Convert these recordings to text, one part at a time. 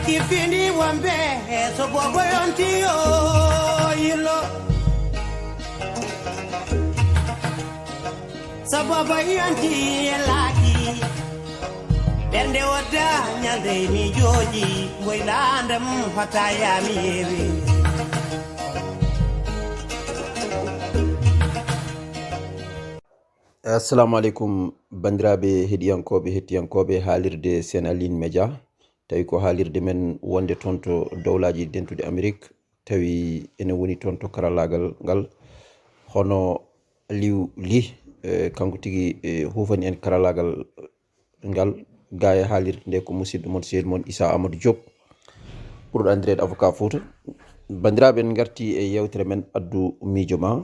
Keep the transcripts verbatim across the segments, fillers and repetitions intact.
Ki fini wambe, so bobo yonti yo yilo. So bobo yonti e laaki. Ɓernde wodda ñalde mi jooji, mboy laandam hotaya mi yewi. Assalamu aleykum, banndiraaɓe heɗiyankooɓe, hettiyankooɓe haalirde Sen Aline Média. Tawi ko haalirde men wonde toon to Dowlaaji Dentuɗi Amerik, tawi ene woni toon to karallaagal ngal, hono Liw Li, eh, kanko tigi, eh, huufani en karallaagal ngal. Gaa e haalirde nde ko musidɗo mon, sehil mon Issa Amadou Diop, ɓurɗo anndireede Avocat Fouta. Banndiraaɓe, en ngarti e yeewtere men Addu Miijo Ma.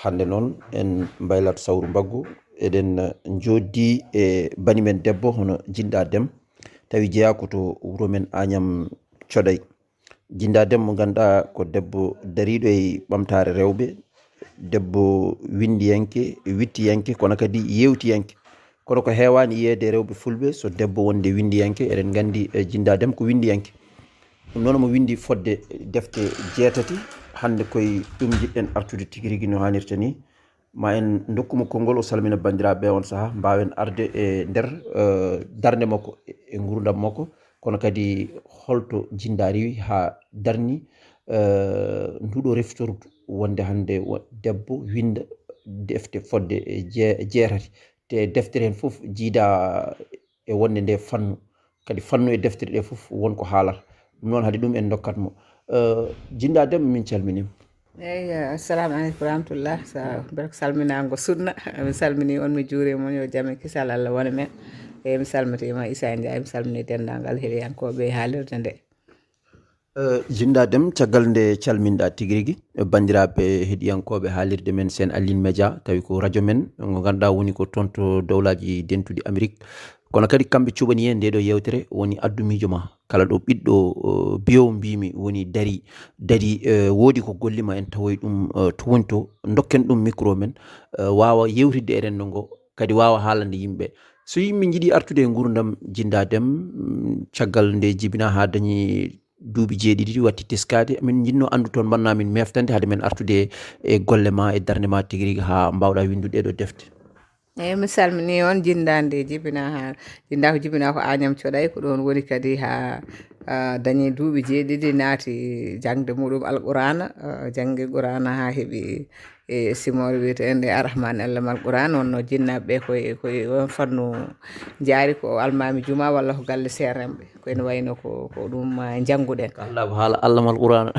Hannde noon, en mbaylat sawru mbaggu. Eɗen, eh, njooɗdi e bani men debbo, hono Jinɗa Dem, tawi jeyaa ko to wuro men Añam Coɗay. Jinɗa Dem mo ngannduɗaa ko debbo dariiɗo e ɓamtaare rewɓe, debbo winndiyanke, wittiyanke, kono kadi yeewtiyanke. Kono ko heewaani yiyeede e rewɓe fulɓe, so debbo wonde winndiyanke, eɗen nganndi, eh, Jinɗa Dem ko winndiyanke. Ɗum noon, omo winndi fodde defte jeetati. Hannde koye ɗum njiɗɗen artude tigi rigi no haanirta ni. Ma en ndokku mo konngol, o salmina banndiraaɓe on sahaa, mbaawen arde e nder, eh, darnde makko, e, e nguurndam makko, kono kadi holto Jinɗa rewi haa darni, eh, nduɗo reftordu wonde hannde wo-, debbo winnda defte fodde e jee-, jeetati. Te deftere heen fof jiida e wonde nde fannu, kadi fannu e deftere ɗe fof won ko haalata. Ɗum noon, hade ɗum en ndokkat mo. Eh, Jinɗa Dem, min calminii ma. Eyi, assalamu aleykum warahmatullah. Sa-, mbele ko salminaango sunna. Mi salminii on, mi juurii mon, yo jam e kisal Allah wone men. Eyi, mi salmitiima Issa Ndiaye, mi salminii denndaangal heɗiyankooɓe haalirde nde. Eh, Jinɗa Dem, caggal nde calminɗaa tigi rigi, eh, banndiraaɓe heɗiyankooɓe haalirde men Sen Aline Média, tawi ko radio men, ngo ngannduɗaa woni ko toon to Dowlaaji Dentuɗi Amerik. Kono kadi kamɓe cuɓani en nde ɗo yeewtere woni Addu Miijo Ma. Kala ɗo ɓiɗɗo, eh, biyowo mbimi woni dari, dari, eh, woodi ko golli ma en tawoy ɗum, eh, to woni to, ndokken ɗum micro men, eh, waawa yeewtidde e renndo ngo, kadi waawa haalande yimɓe. So yimɓe njiɗi artude e nguurndam Jinɗa Dem, mm, caggal nde jibinaa haa dañi duuɓi jeeɗiɗi watti teskaade, min njiɗno anndu toon mbanna min meftande hade men artude e golle ma, e darnde ma tigi rigi haa mbaawɗa winndude ɗeɗo defte. Eyi, mi salminii on. Jinɗa nde jibinaa haa, Jinɗa ko jibinaa ko Añam Coɗay, ko ɗoon woni kadi haa, ah, dañi duuɓi jeeɗiɗi, naati jaŋde muɗum Alqur'aana, ah, janngi Qur'aana haa heɓi e simoore wiyeteende Arrahman Allamal Qur'aan, wonno jinnaaɓe ɓe koye, koye on fannu njaari, ko Almaami Juma walla ko galle seerenɓe. Ko ene wayno ko, ko ɗum, ah, njannguɗen. Ko Allah ko haala Allamal Qur'aana.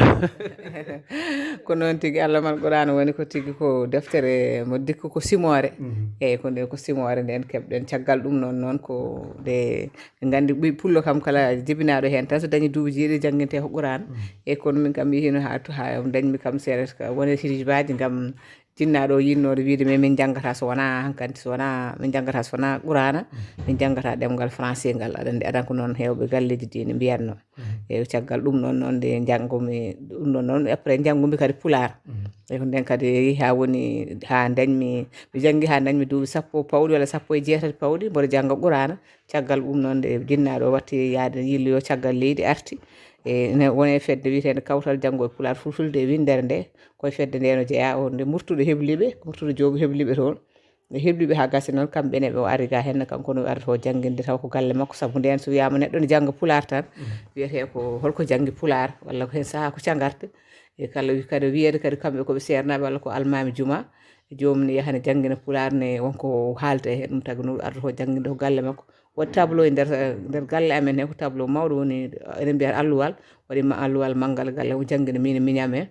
Ko noon tigi, Allamal Qur'aana woni ko tigi ko deftere mo dikko ko simoore. Mhm. Eyi, ko nde ko simoore nden keɓɗen. Caggal ɗum noon, noon ko nde Ɓe nganndi ɓiy pullo kam kala jibinaaɗo heen tan so dañi duuɓi jeeɗi janngintee ko Qur'aana. Mm. E kono min kam mi yihiino haa to, haa dañmi kam seeɗa ka woni hirjibaaji ngam jinnaaɗo o yiɗnoode wiyde min, min njanngataa so wonaa hankadi, so wonaa, min njanngataa so wonaa Qur'aana, mm, min njanngataa ɗemngal français ngal. Aɗa anndi, adan ko noon heewɓe galleeji diine mbiyatnoo. Mm. E caggal ɗum noon, noon nde njanngumi, ɗum ɗoon noon, après njanngumi kadi pulaar. Mm. E ko ndeen kadi yehi haa woni, haa dañmi, mi janngi haa dañmi duuɓi sappo pawɗi walla sappo e jeetati pawɗi, mboɗo jannga Qur'aana. Caggal ɗum noon, nde jinnaaɗo o watti yaade yilloyo caggal leydi arti, e ne woni e fedde wiyeteende Kawtal Janngo e Pulaar Fulfulde e winndere nde, koye fedde nde no jeyaa o, nde Murtuɗo hebli ɓe, Murtuɗo Joob hebli ɓe toon. Nde hebli ɓe haa gasi noon, kamɓe ne ɓe o ari ga heen, kanko no arata o jannginde taw ko galle makko, sabu ndeen so wiyaama neɗɗo ne jannga pulaar tan, mm, wiyetee ko holko janngi pulaar, walla ko heen sahaa ko cagarte. E kala wi-, kadi wiyeede kadi kamɓe ko ɓe seernaaɓe walla ko almaami juma, joomum ne yaha ne janngina pulaar ne, wonko haalta e heen. Ɗum tagi no arata o jannginde ko galle makko. Waɗi tableau e nder, nder galle amen he, ko tableau mawɗo woni, eɗen mbiya alluwal, waɗi ma alluwal manngal galle, o janngina min e miñam en.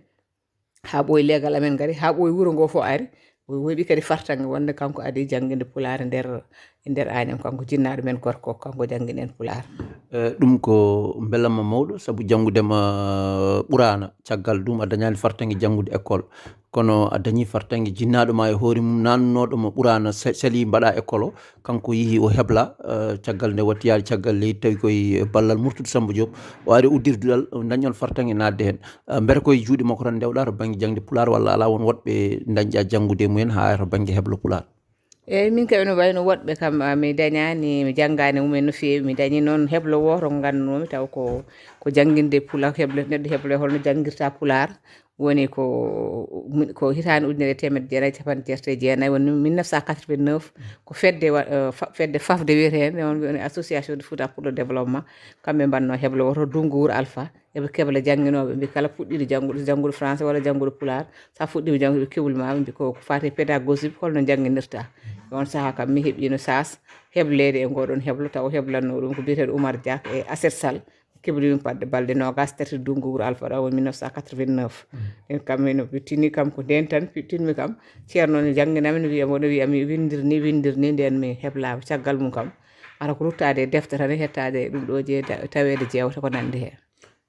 Haa ɓooyi leegal amen ngari, haa ɓooyi wuro ngoo fof ari, o heɓi kadi fartaŋŋe wonde kanko adii jannginde pulaar e nder, e nder Añam, kanko jinnaaɗo men gorko, kanko janngini en pulaar. Eh, ɗum ko mbelamma mawɗo, sabu janngude ma Qur'aana, caggal ɗum a dañaani fartaŋŋe janngude école. Kono a dañii fartaŋŋe jinnaaɗo ma e hoore mum, naatnooɗo ma Qur'aana, sa-, salii mbaɗaa école o, kanko yehi o hebla, eh, caggal nde watti yaade caggal leydi, tawi koye ballal Murtuɗo Sammba Joob, o ari o uddiri duɗal, o dañi on fartaŋŋe naatde heen. Eh, mbete koye juuɗe makko tan ndewɗaa to bannge jaŋde pulaar, walla alaa won woɗɓe dañɗaa janngude e mumen haa to bannge heblo pulaar? Eyyi, min kam ene wayno woɗɓe kam, ah, mi dañaani, mi janngaani mumen no feewi. Mi dañi noon heblo wooto ngo nganndunomi, taw ko, ko jannginde pulaar, heblo, neɗɗo heblo holno janngirta pulaar. Woni ko, ko hitaande ujunere e teemedde jeenayi e capanɗe jeetati e jeenayi, woni mille neuf cent quatre-vingt-neuf, ko fedde wa-, eh, fa-, fedde fafde wiyetee heen, on woni Association de Fouta pour le Développement. Kamɓe mbanno heblo wooto, Dunngu Wuur Alfa. Eɓe kebla jannginooɓe, mbi kala puɗɗiiɗo janngude, janngude français walla janngude pulaar, so a fuɗɗiima janngude, ɓe kewlu ma, ɓe mbi ko, ko faati e pédagogie, holno njannginirta. E on sahaa kam, mi heɓiino saas hebleede e ngoo ɗoon heblo, taw o heblanno ɗum ko biyeteeɗo Oumar Diack e Aset Sall. Keblimi balɗe, balɗe noogaas e tati, Dunngu Wuur Alfa, ɗo woni mille neuf cent quatre-vingt-neuf. Ɗen kam, mi no tini kam ko ndeen tan, tinmi kam. Ceerno ne jannginami, no wiya, mboɗo wiya, mi winndir ni, winndir ni, ndeen mi heblaama. Caggal mum kam, hara ko ruttaade e defte tan, e hettaade e ɗum ɗo, jeyta-, taweede jeewte ko nanndi heen.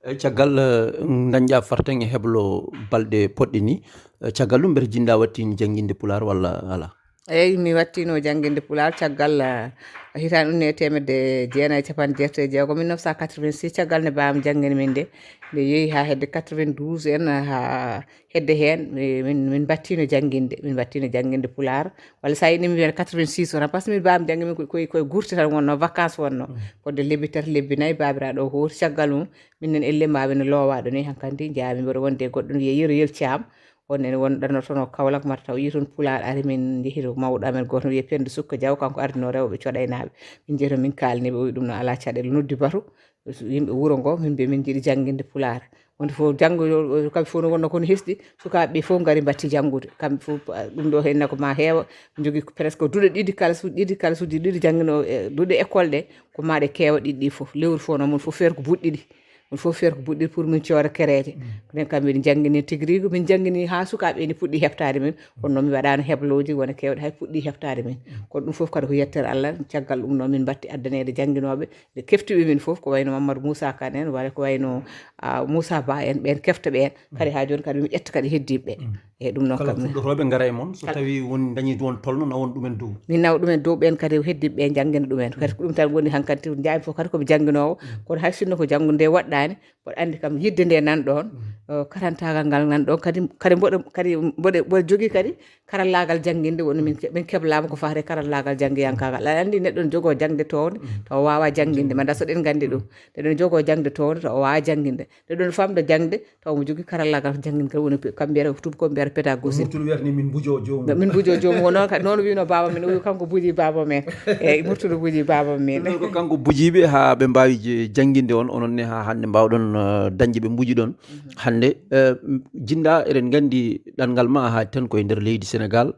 E caggal, eh, dañƴa fartaŋŋe heblo balɗe poɗɗe ni, eh, caggal ɗum, mbete jiɗɗa wattinde jannginde pulaar walla alaa? Eeyi, mi wattino jannginde pulaar caggal, eh, hitaande ujunere e teemedde jeenayi e capanɗe jeetati e jeegom, mille neuf cent quatre-vingt-six, caggal nde baaba am janngini min nde, nde yehi haa hedde quatre-vingt-douze en, haa hedde heen, mi-, min, min mbattino jannginde, min mbattino jannginde pulaar. Walla so a yiɗi mi wiya quatre-vingt-six wona, par ce que min baaba am janngi min ko, koye, koye gurte tan wonno, vacances wonno. Mm. Fodde lebbi tati, lebbi nayi, baabiraaɗo o hooti. Caggal mum, minen elle mbaɓe no lowaaɗo ni, hankadi njaami mboɗo wonde e goɗɗo no wiyee Yero Yel Caam. On ene wonɗanno toon o Kaolack, mata taw yii toon pulaar ari, min njehi to mawɗo amen gooto no wiyee Penda Sukka Diaw, kanko ardinoo rewɓe coɗaynaaɓe. Min njehi toon, min kaalni ɓe, o wi ɗum no alaa caɗeele, noddi batu yimɓe wuro ngo, min mbiya min njiɗi jannginde pulaar. Wonde fof janngo yo, kamɓe fof no wonno kono hesɗi, sukaaɓe ɓe fof ngari mbatti janngude. Kamɓe fof, ah, ɗum ɗo henne ko ma heewa, jogii presque duɗe ɗiɗi, kalasuuji ɗiɗi, kalasuuji ɗiɗi jannginoo e duɗe école ɗe, ko ma ɗe keewa ɗiɗi ɗi fof. Lewru fof noon, mum fof feere ko buuɗi ɗiɗi. Mum fof feere ko buuɗi ɗiɗi pour min cooda kereeje. Mm. Minen kam miɗen janngini tigi rigi, min janngini haa sukaaɓe ɓe ni puɗɗi heɓtaade min. Kono noon mi waɗaano heblooji wona keewɗi, hay puɗɗi heɓtaade min. Mm. Kono ɗum fof kadi ko yettere Allah, caggal ɗum noon min mbatti addaneede jannginooɓe. Ɓe kefti ɓe min fof, ko wayno Mamadou Moussa Kane en, walla ko wayno, ah, Moussa Ba en, ɓeen kefta ɓeen. Kadi haa jooni kadi mi ƴetta kadi heddiiɓe ɓe. Mm. Eeyi, ɗum noon kala kam fuɗɗotooɓe ngara e mon, so tawi won dañi won tolno, nawon ɗumen dow. Min nawa ɗumen dow, ɓeen kadi heddiiɓe ɓe janngina ɗumen. Kadi ko ɗum tan woni hankadi, njaami fof kadi ko mi jannginoowo. Mm. Kono hay sinno ko janngude nde waɗɗaani, mboɗo anndi kam yidde nde nan ɗoon, mm, eh, karantaagal ngal nan ɗoon. Kadi, kadi mboɗo, kadi mboɗo, mboɗo jogii kadi karallaagal jannginde, woni min ke-, min keblaama ko faati e karallaagal janngiyankaagal. Aɗa anndi neɗɗo ne jogoo jaŋde toownde, mm, taw o waawaa jannginde. Manda so ɗen nganndi ɗum. Mm. Neɗɗo ne jogoo jaŋde toownde, taw o waawaa jannginde. Neɗɗo ne famɗa jaŋde, taw omo jogii karallaagal jannginde, kadi woni pe-, kam mbiyata ko tuubakooɓe mbiyata pédagogie. Murtuɗo wiyata ni min mbujoo joomum. Min mbujoo joomum, o noon kadi, noon wiino baaba men, o wi kanko buujii baaba men. Eeyi, Murtuɗo buujii baaba men. Ɗum noon ko kanko buujii ɓe haa ɓe mbaawi je-, jannginde on, onon ne haa hannde mbaawɗon, eh, dañde ɓe mbuji ɗon. Mhm. Hannde, eh, m-, Jinda, eɗen nganndi ɗanngal ma haa tan koye nder leydi Senegaal,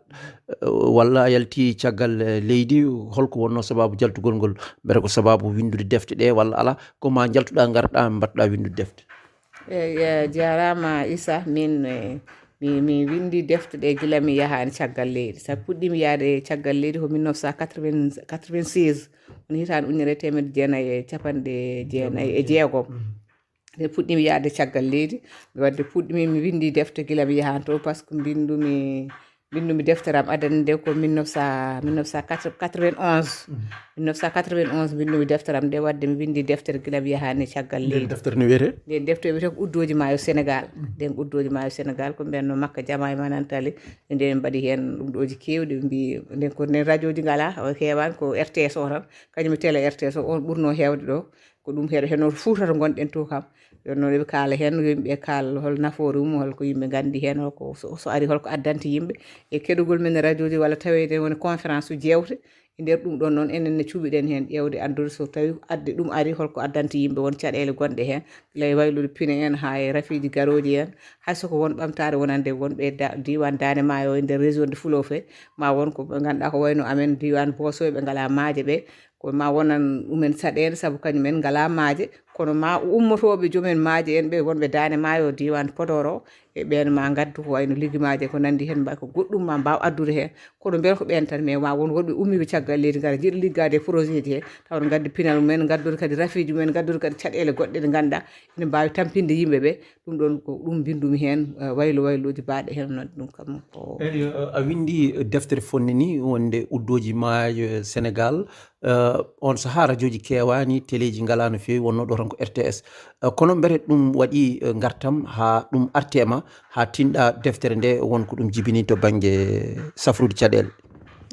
eh, walla a yalti caggal, eh, leydi, holko wonnoo sabaabu jaltugol ngol? Mbete ko sabaabu winndude defte ɗe walla alaa? Ko ma njaltuɗaa, ngarɗaa, mbaɗɗaa winndude defte? Eeyi, eh, jaaraama Issa. Min, eh, mi, mi winndi defte ɗe gila mi yahaani caggal leydi. Sabu puɗɗiimi yahde caggal leydi ko mille neuf cent quatre-vingt, quatre-vingt-seize. Woni hitaande ujunere e teemedde jeenayi e capanɗe jeenayi e jeegom. Mm. Nde puɗɗiimi yahde caggal leydi, mi waɗde puɗɗiimi, mi winndi defte gila mi yahaani to, par ce que mbinndumi, mbinndumi deftere am adannde nde ko mille neuf cent, mille neuf cent quatre-vingt-onze. Mhm. Mille neuf cent quatre-vingt-onze mbinndumi deftere am nde, waɗde mi winndi deftere gila mi yahaani caggal leydi. Nden deftere no wiyetee? Nden deftere wiyetee ko Uddooji Maayo Senegaal. Mhm. Nden Uddooji Maayo Senegaal, ko mbiyanno Makka Jama e Manantali. Nden mbaɗi heen ɗum ɗooji keewɗi, ɓe mbii, nden ko nden rajooji ngalaa, o heewaani, ko R T S o tan, kañum e télé R T S o, on ɓurnoo heewde ɗo. Ko ɗum heɗo heen no Fuuta to ngonɗen to kam. Yo noon eɓe kaala heen, yo yimɓe kaal hol nafoore mum, hol ko yimɓe nganndi heen, hol ko so, so ari, hol ko addanta yimɓe. E keɗugol men rajooji walla taweede woni conférence uji jeewte. E nder ɗum ɗoon noon, enen ne cuɓiɗen heen ƴeewde anndude so tawi adde ɗum ari, hol ko addanta yimɓe, won caɗeele gonɗe heen. Gila e waylude pine en, haa e rafiiji garooji en. Hay so ko won ɓamtaare wonande wonɓe da-, diiwaan Daande Maayo e nder région de Fulofe, ma won ko ɓe ngannduɗaa ko wayno amen diiwaan Booso, ɓe ngalaa maaje ɓe. Ko ma wonan ɗumen saɗeende, sabu kañum en ngalaa maaje, kono ma ummotooɓe joomen maaje en ɓe wonɓe Daande Maayo, diiwaan Podor o, e ɓeen ma ngaddu ko wayno ligimaaje ko nanndi heen, mbaɗa ko goɗɗum ma mbaaw addude heen. Kono mbele ko ɓeen tan, mais ma won wonɓe ummiiɓe caggal leydi ngara njiɗa liggaade e projet ji hee, tawa no ngaddi pinal mumen, ngaddude kadi rafiiji mumen, ngaddude kadi caɗeele goɗɗe ɗe ngannduɗaa ene mbaawi tampinde yimɓe ɓe. Ɗum ɗoon ko ɗum mbinndumi heen, eh, waylo waylooji baɗɗi heen, noon ɗum kam ko. Eyi, eh, a winndi, eh, deftere fonde ni wonde Uddooji Maayo Senegaal. Eh, on sahaa rajooji keewaani, teleeji ngalaa no feewi, wonnoo ɗo tan ko R T S. Eh, kono mbete ɗum waɗi, eh, ngartam haa ɗum arti e ma, haa tinɗa deftere nde, won ko ɗum jibini to bannge safrude caɗeele?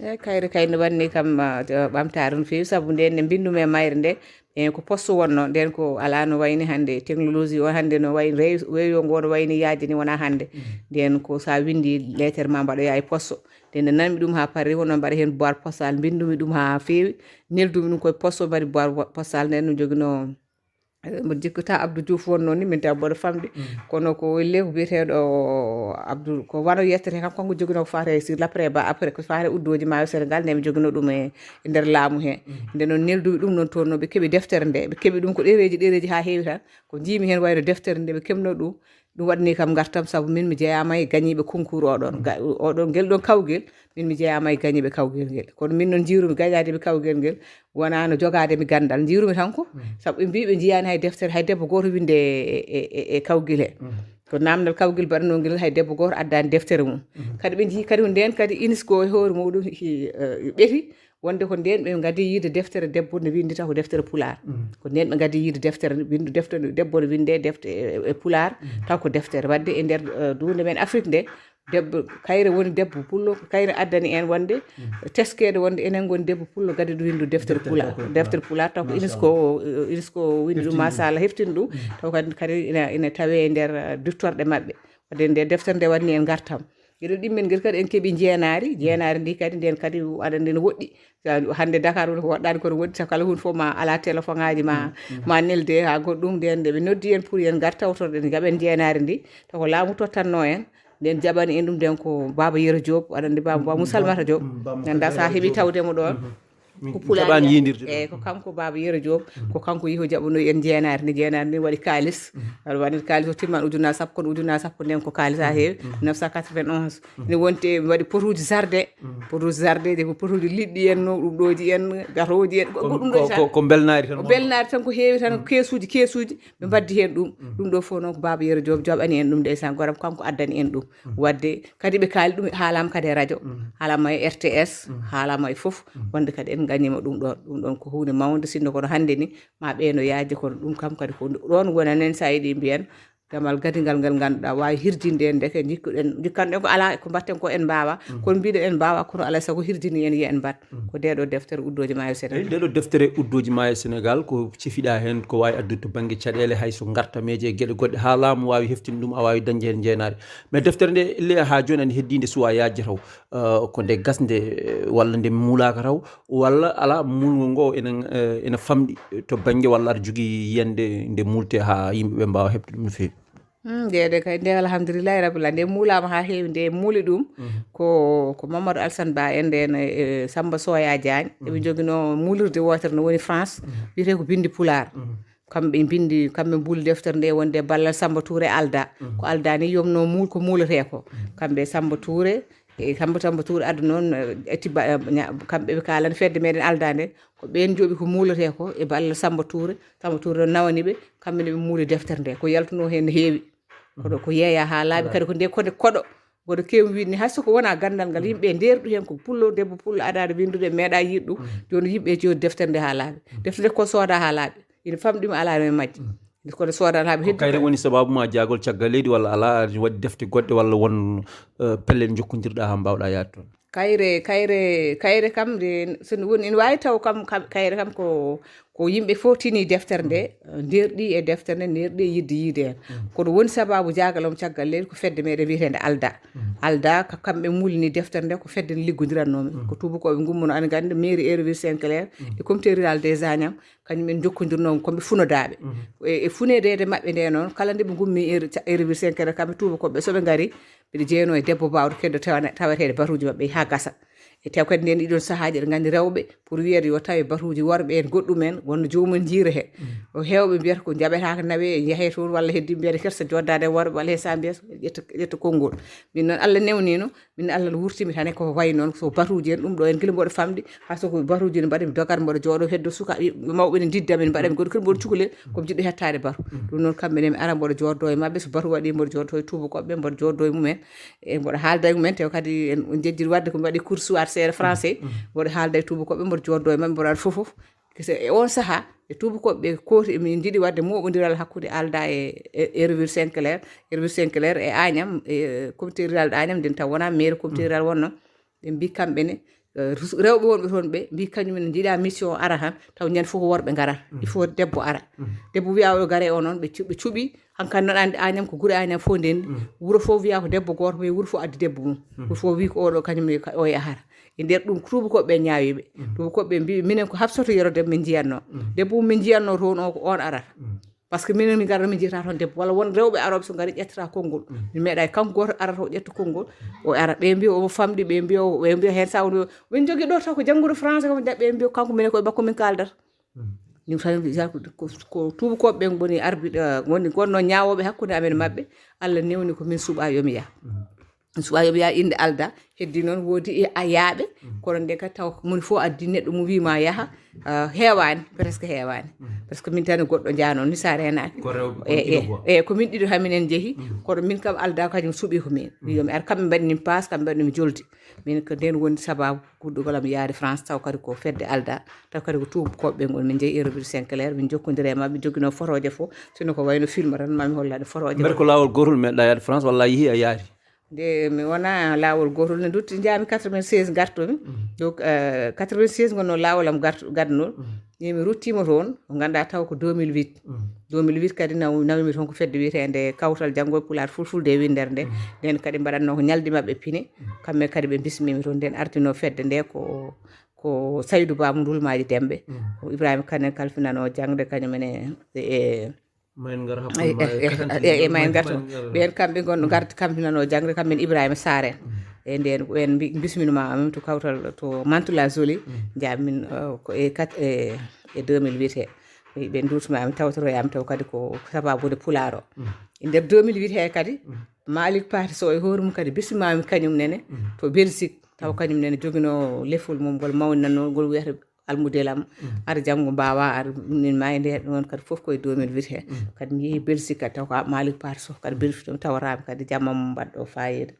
E kayre kay no wanni kam ɓamtaare no feewi, sabu nden nde mbinndumi e mayre nde, e ko poste wonno nden, ko alaa no wayni hannde technologie o, hannde no wayni rew- weeyo ngo no wayni yaajde ni wonaa hannde. Nden ko so a winndi lettre ma mbaɗoya e poste. Nden nde nanmi ɗum haa Paris, wonno mbaɗa heen boîte postale, mbinndumi ɗum haa feewi, neldumi ɗum koye poste, mbaɗi boîte postale nden no joginoo mboɗo jikkata Abdou Diouf wonno ni, min taw mboɗo famɗi. Kono ko welle ko biyeteeɗo Abdou, ko wano yettete kam, kanko joginoo ko faate sur l'après ba après, ko faate uddooji maayo Sénégal nde mi joginoo ɗum e e nder laamu he. Nde noon nelduɓe ɗum noon toon noon ɓe keɓi deftere nde, ɓe keɓi ɗum ko ɗereeji ɗereeji haa heewi tan. Ko njiimi heen wayno deftere nde ɓe keɓno ɗum, ɗum waɗani kam ngartam, sabu min mi jeyaama e gañiiɓe concours oɗon ga- oɗon ngel ɗon kawgel. Min mi jeyaama e gañiiɓe kawgel ngel, kono min noon njiirumi gañaade mi kawgel ngel, wonaa no jogaade mi ganndal, njiirumi tan ko sabu ɓe mbii ɓe njiyaani hay deftere, hay debbo gooto winnde e e- e- e kawgel he. Ko naamndal kawgel mbaɗanoo ngel, hay debbo gooto addaani deftere mum. Kadi ɓe njii kadi ko ndeen kadi UNESCO e hoore muɗum hi- eh, ɓeti wonde ko ndeen ɓe ngaddi yiide deftere debbo ne winndi taw ko deftere pulaar. Ko ndeen ɓe ngaddi yiide deftere, winndu deftere debbo ne winndee defte e e pulaar, taw ko deftere. Wadde e nder eh, duunde men Afrique nde, debbo kayre woni debbo pullo, ko kayre addani en wonde teskeede wonde enen ngoni debbo pullo gaddi ɗo winndu deftere pulaar. Deftere pulaar taw ko UNESCO o- UNESCO winndi ɗum, machallah, heftini ɗum. Taw kadi kadi ina ina tawee e nder eh, duttorɗe maɓɓe. Wadde nde deftere nde waɗani en ngartam. Geɗel ɗimmel ngel kadi en keɓi njeenaari, njeenaari ndi kadi nden kadi aɗa andi no woɗɗi. Sa- hannde Dakar woni ko woɗɗaani kono woɗɗi, sabu kala huunde fof ma ala téléphone aji ma, ma nelde haa goɗɗum. Nden nde ɓe noddi en pour yen ngar tawtorɗen njaɓen njeenaari ndi, taw ko laamu tottanno en. Nden jaɓani en ɗum nden ko Baba Yero Diop, aɗa andi Baba Baba Moussa Almata Diop. Ganda sa heɓi tawde mo ɗoon, ko pulaar keɓaani yiidirde ɗum. Eyi, ko kanko Baba Yero Diop, ko kanko yehi o jaɓanoyi en njeenaari ndi. Njeenaari ndi waɗi kaalis, aɗa waɗi kaalis o timman ujunnaji sappo, kono ujunnaji sappo nden ko kaalis haa heewi. Neuf cent quatre-vingt-onze, ene wonti e waɗi potuuji jardin, potuuji jardin, ko potuuji liɗɗi en, no ɗum ɗooji en, gatooji en, ko ɗum ɗo tan. Ko belnaari tan, ko belnaari tan, ko heewi tan, keesuuji keesuuji. Ɓe mbaddi heen ɗum. Ɗum ɗo fof noon ko Baba Yero Diop jaɓani en ɗum, ndeysaan, goram kanko addani en ɗum. Wadde kadi ɓe kaali ɗum, haalama kadi e radio, haalama e R T S, haalama e fof. Wonde kadi en ngañima ɗum ɗon. Ɗum ɗon ko huunde mawnde, sinno kono hannde ni ma ɓeeno yaajde, kono ɗum kam kadi ko ɗon wonanen, sa yiɗi mbiyen damal gadingal ngal ngannduɗaa waawi hirjinde en, ndeke jikkuɗen jikkanɗen ko alaa ko mbatten ko en mbaawa, kono mbiɗen en mbaawa, kono alaa sago hirjini en, yo en mbat. Ko nde ɗo deftere uddooji maayo Sénégal. Eyi, nde ɗo deftere uddooji maayo Sénégal, ko cefiɗa heen ko waawi addude to bannge caɗeele, hay so ngartameeje e geɗe goɗɗe, haa laamu waawi heftinde ɗum, a waawi dañde heen njeenaari. Mais deftere nde, elle haa jooni ene heddii nde suwaa yaajde taw. Eh, ko nde gasnde, eh, walla nde muulaaka taw, walla alaa, muulngol ngo ene, eh, ene famɗi to bannge, walla aɗa jogii yiyannde nde muultee haa yimɓe ɓe mbaawa heɓde ɗum no feewi? Hmm, nde, nde kay, nde alhamdulillahi rabbil alamin, nde muulaama haa heewi, nde muuli ɗum ko, ko Mamadou Alassane Ba en, nden e Samba Soya Diagne. Eɓe njoginoo muulirde wootere no woni France, wiyetee ko Binndi Pulaar. Kamɓe mbinndi, kamɓe mbuuli deftere nde wonde ballal Samba Touré Alda. Ko Alda ni yomno muul ko muuletee ko. Kamɓe Samba Touré, e Samba, Samba Touré adda noon, eh, e tibba, eh, ña- kamɓe ɓe kaalani fedde meɗen Alda nde, ko ɓeen njoɓi ko muuletee ko e ballal Samba Touré. Samba Touré noon nawani ɓe, kamɓe ne ɓe muuli deftere nde. Ko yaltunoo heen no heewi. Kono ko yeeya haa laaɓi, kadi ko nde kode koɗo. Mboɗo keewi wiide ni, hay so ko wonaa ganndal ngal, yimɓe ndeerɗu heen ko pullo, debbo pullo, aɗa aɗa winndude, meeɗa yiɗ ɗum. Jooni yimɓe jooɗi deftere nde haa laaɓi. Deftere nde ko sooda haa laaɓi. Ina famɗi mi alaa no e majji. Kono sooda haa mi heddi. Ko kayre woni sababu ma jaagol caggal leydi, walla alaa, aɗa waɗi defte goɗɗe, walla won, eh, pellel njokkondirɗa haa mbaawɗa yaade toon? Kayre, kayre, kayre kam, nde, so nde woni, ene waawi taw kam, kam, kayre kam ko, ko yimɓe fof tini deftere nde, ndeerɗi e deftere nde, ndeerɗi e yiɗde yiide heen. Kono woni sababu jaagal am caggal leydi ko fedde meɗen wiyeteende Alda. Alda, ko kamɓe muulini deftere nde, ko fedde nde liggondirannoo mi. Ko tuubakooɓe ngummono, aɗa nganndi, mairie Hérouville Saint-Clair e comité rural des Agnam, kañum en njokkondirnoo ko ɓe funodaaɓe. E, e funedeede maɓɓe nde noon, kala nde ɓe ngummi Hérouville Saint-Clair, kamɓe tuubakooɓe, so ɓe ngari, mbiɗa jeyanoo e debbo baawɗo keddo tawa- taweteede batuuji maɓɓe haa gasa. E taw kadi nden ɗiɗon sahaaji, eɗen nganndi rewɓe, pour wiyeede yo tawe batuuji worɓe en, goɗɗum en, wonno joomum en njiira he. O heewɓe mbiyata ko njaɓetaake nawe, en yahe toon, walla heddi mbiyata kersa joddaade e worɓe, walla he sa mbiya ƴetta, ƴetta konngol. Min noon Allah newnino, min Allah no wurtimi tan e ko wayi noon, so batuuji en, ɗum ɗo en gila mboɗo famɗi, haa so ko batuuji ne mbaɗa, mi dogat mboɗo jooɗo heddo suka, mawɓe ne ndidda min, mbaɗa mi goɗɗum, kadi mboɗo cukalel, ko mi jiɗɗo hettaade batu. Ɗum noon kamɓe ne mi ara mboɗo jooɗo e maɓɓe, so batu waɗi mboɗo jooɗo e tuubakooɓe, mboɗo jooɗo e mumen. E mboɗo haalda e mumen, taw kadi en, en jejjiri waɗde ko mi waɗi cours soir seeɗa français, mboɗo haalda e tuubakooɓe, mboɗo jooɗo e maɓɓe, mboɗo waɗa fof fof. Kese e on sahaa, e tuubakooɓe ɓe kooti, min njiɗi waɗde mooɓondiral hakkunde Alda e, e Hérouville Saint-Clair, Hérouville Saint-Clair e Agnam, e comité rural de Agnam, nden taw wonaa maire comité rural wonno. Ɓe mbi kamɓe ne, Eh, rus- rewɓe wonɓe toon ɓe mbi kañum en jiiɗa mission ara han, taw ñande fof ko worɓe ngara. Il faut debbo ara. Debbo wiya oɗo gare o noon, ɓe cu- ɓe cuɓi. Hankan noon andi añam ko guri añam fof nden. Wuro fof wiya ko debbo gooto, mais wuro fof addi debbo mum. Wuro fof wi ko oɗo kañum ne ka- o yahata. E nder ɗum tuubakoɓe ɓe ñaawiɓe. Tuubakoɓe ɓe mbi minen ko Hafsatu Yero debbo min jiyatno. Debbo mum min jiyatno toon o ko on arata. Par ce que minen min ngarata min jiyata toon debbo, walla won rewɓe arooɓe so ngari ƴettata konngol. Min meeɗa e kanko gooto arata o ƴetta konngol. O ara ɓe mbiya o famɗi, ɓe mbiya o- ɓe mbiya heen sa woni min jogii ɗo taw ko janngude français, ko ɓe mbiya kanko minen koye makko min kaaldata. Ɗum tan ko- ko- ko tuubakoɓe ɓen ngoni arbiɗe, ngoni gonno ñaawooɓe hakkunde amen maɓɓe. Allah newni ko min suɓa yomi yah. Suɓa yoɓe yaha innde alda, heddi noon woodi e a yaaɓe. Kono nde kadi taw moni fof addi neɗɗo mo wima yaha. Ah, heewani, presque heewani. Par ce que min tan e goɗɗo jano ni sa renaki. Ko rewɓe, ko e ɗiɗo e goo. E ko min ɗiɗo haminen jeehi. Kono min kam alda kañum suɓi ko min wi yomi ar, kamɓe mbaɗi min paas, kamɓe mbaɗi min joldi. Min ko nden woni sababu guddugol am yaade France, taw kadi ko fedde alda. Taw kadi ko tuubakoɓe ɓe ngoni min jeehi Europe Sinclair, min jokkodiri e maɓɓe, joguino fotoje fof. Sino ko wayno film tan mami hollade fotoje. Mbeɗa ko laawol gotol meɗɗa yaade France, walla a yeehi a yaari? Nde mi wona laawol gotol, ne dutti njaami quatre-vingt-seize gartumi. Donc, eh, quatre-vingt-seize ngonno laawol am gartu- gadnol. Ni mi ruttima toon, ko ganduɗa taw ko deux mille huit. Deux mille huit kadi naw- nawimi toon ko fedde wiyetende Kawtal Janngo e Pulaar Fulfulde e Winndere nde. Nden kadi mbaɗatno ko ñaldi maɓɓe pine. Kamɓe kadi ɓe bismimi toon, nden ardino fedde nde ko, ko Saydou Ba mo Ndulmaaji Demɓe. Ko Ibrahima Kane kalfinano jangde kañum en e, e, Mayen ngar e, hakkunde ma e, e, e, katante e, e, mayen ngar to. Mayen ngar. Ɓen kamɓe gonno ngardi kamɓe nano jangde kamɓe en Ibrahima Sarr en. E nden ɓen mbi- bisminoma amin to Kawtal to Mantoula Jolie. Jaabi min, uh, ko e kat- e, e deux mille huit he. Ɓe duutuma amin tawtoroyami taw kadi ko sababude pulaar o. E nder deux mille huit he kadi Malick Pathé Sow e hoore mum kadi bismimami kañum nene to Belgique. Taw kañum nene jogino lefol mum ngol mawninanno ngol wiyata almudelam. Ara janngo mbawa ara min ma e nder ɗon kadi fof koye deux mille huit he. Kadi mi yeehi Belgique kadi taw ko Malick Pathé Sow kadi Belgique ɗum tawatami kadi jamma mum mbaɗɗo fayida.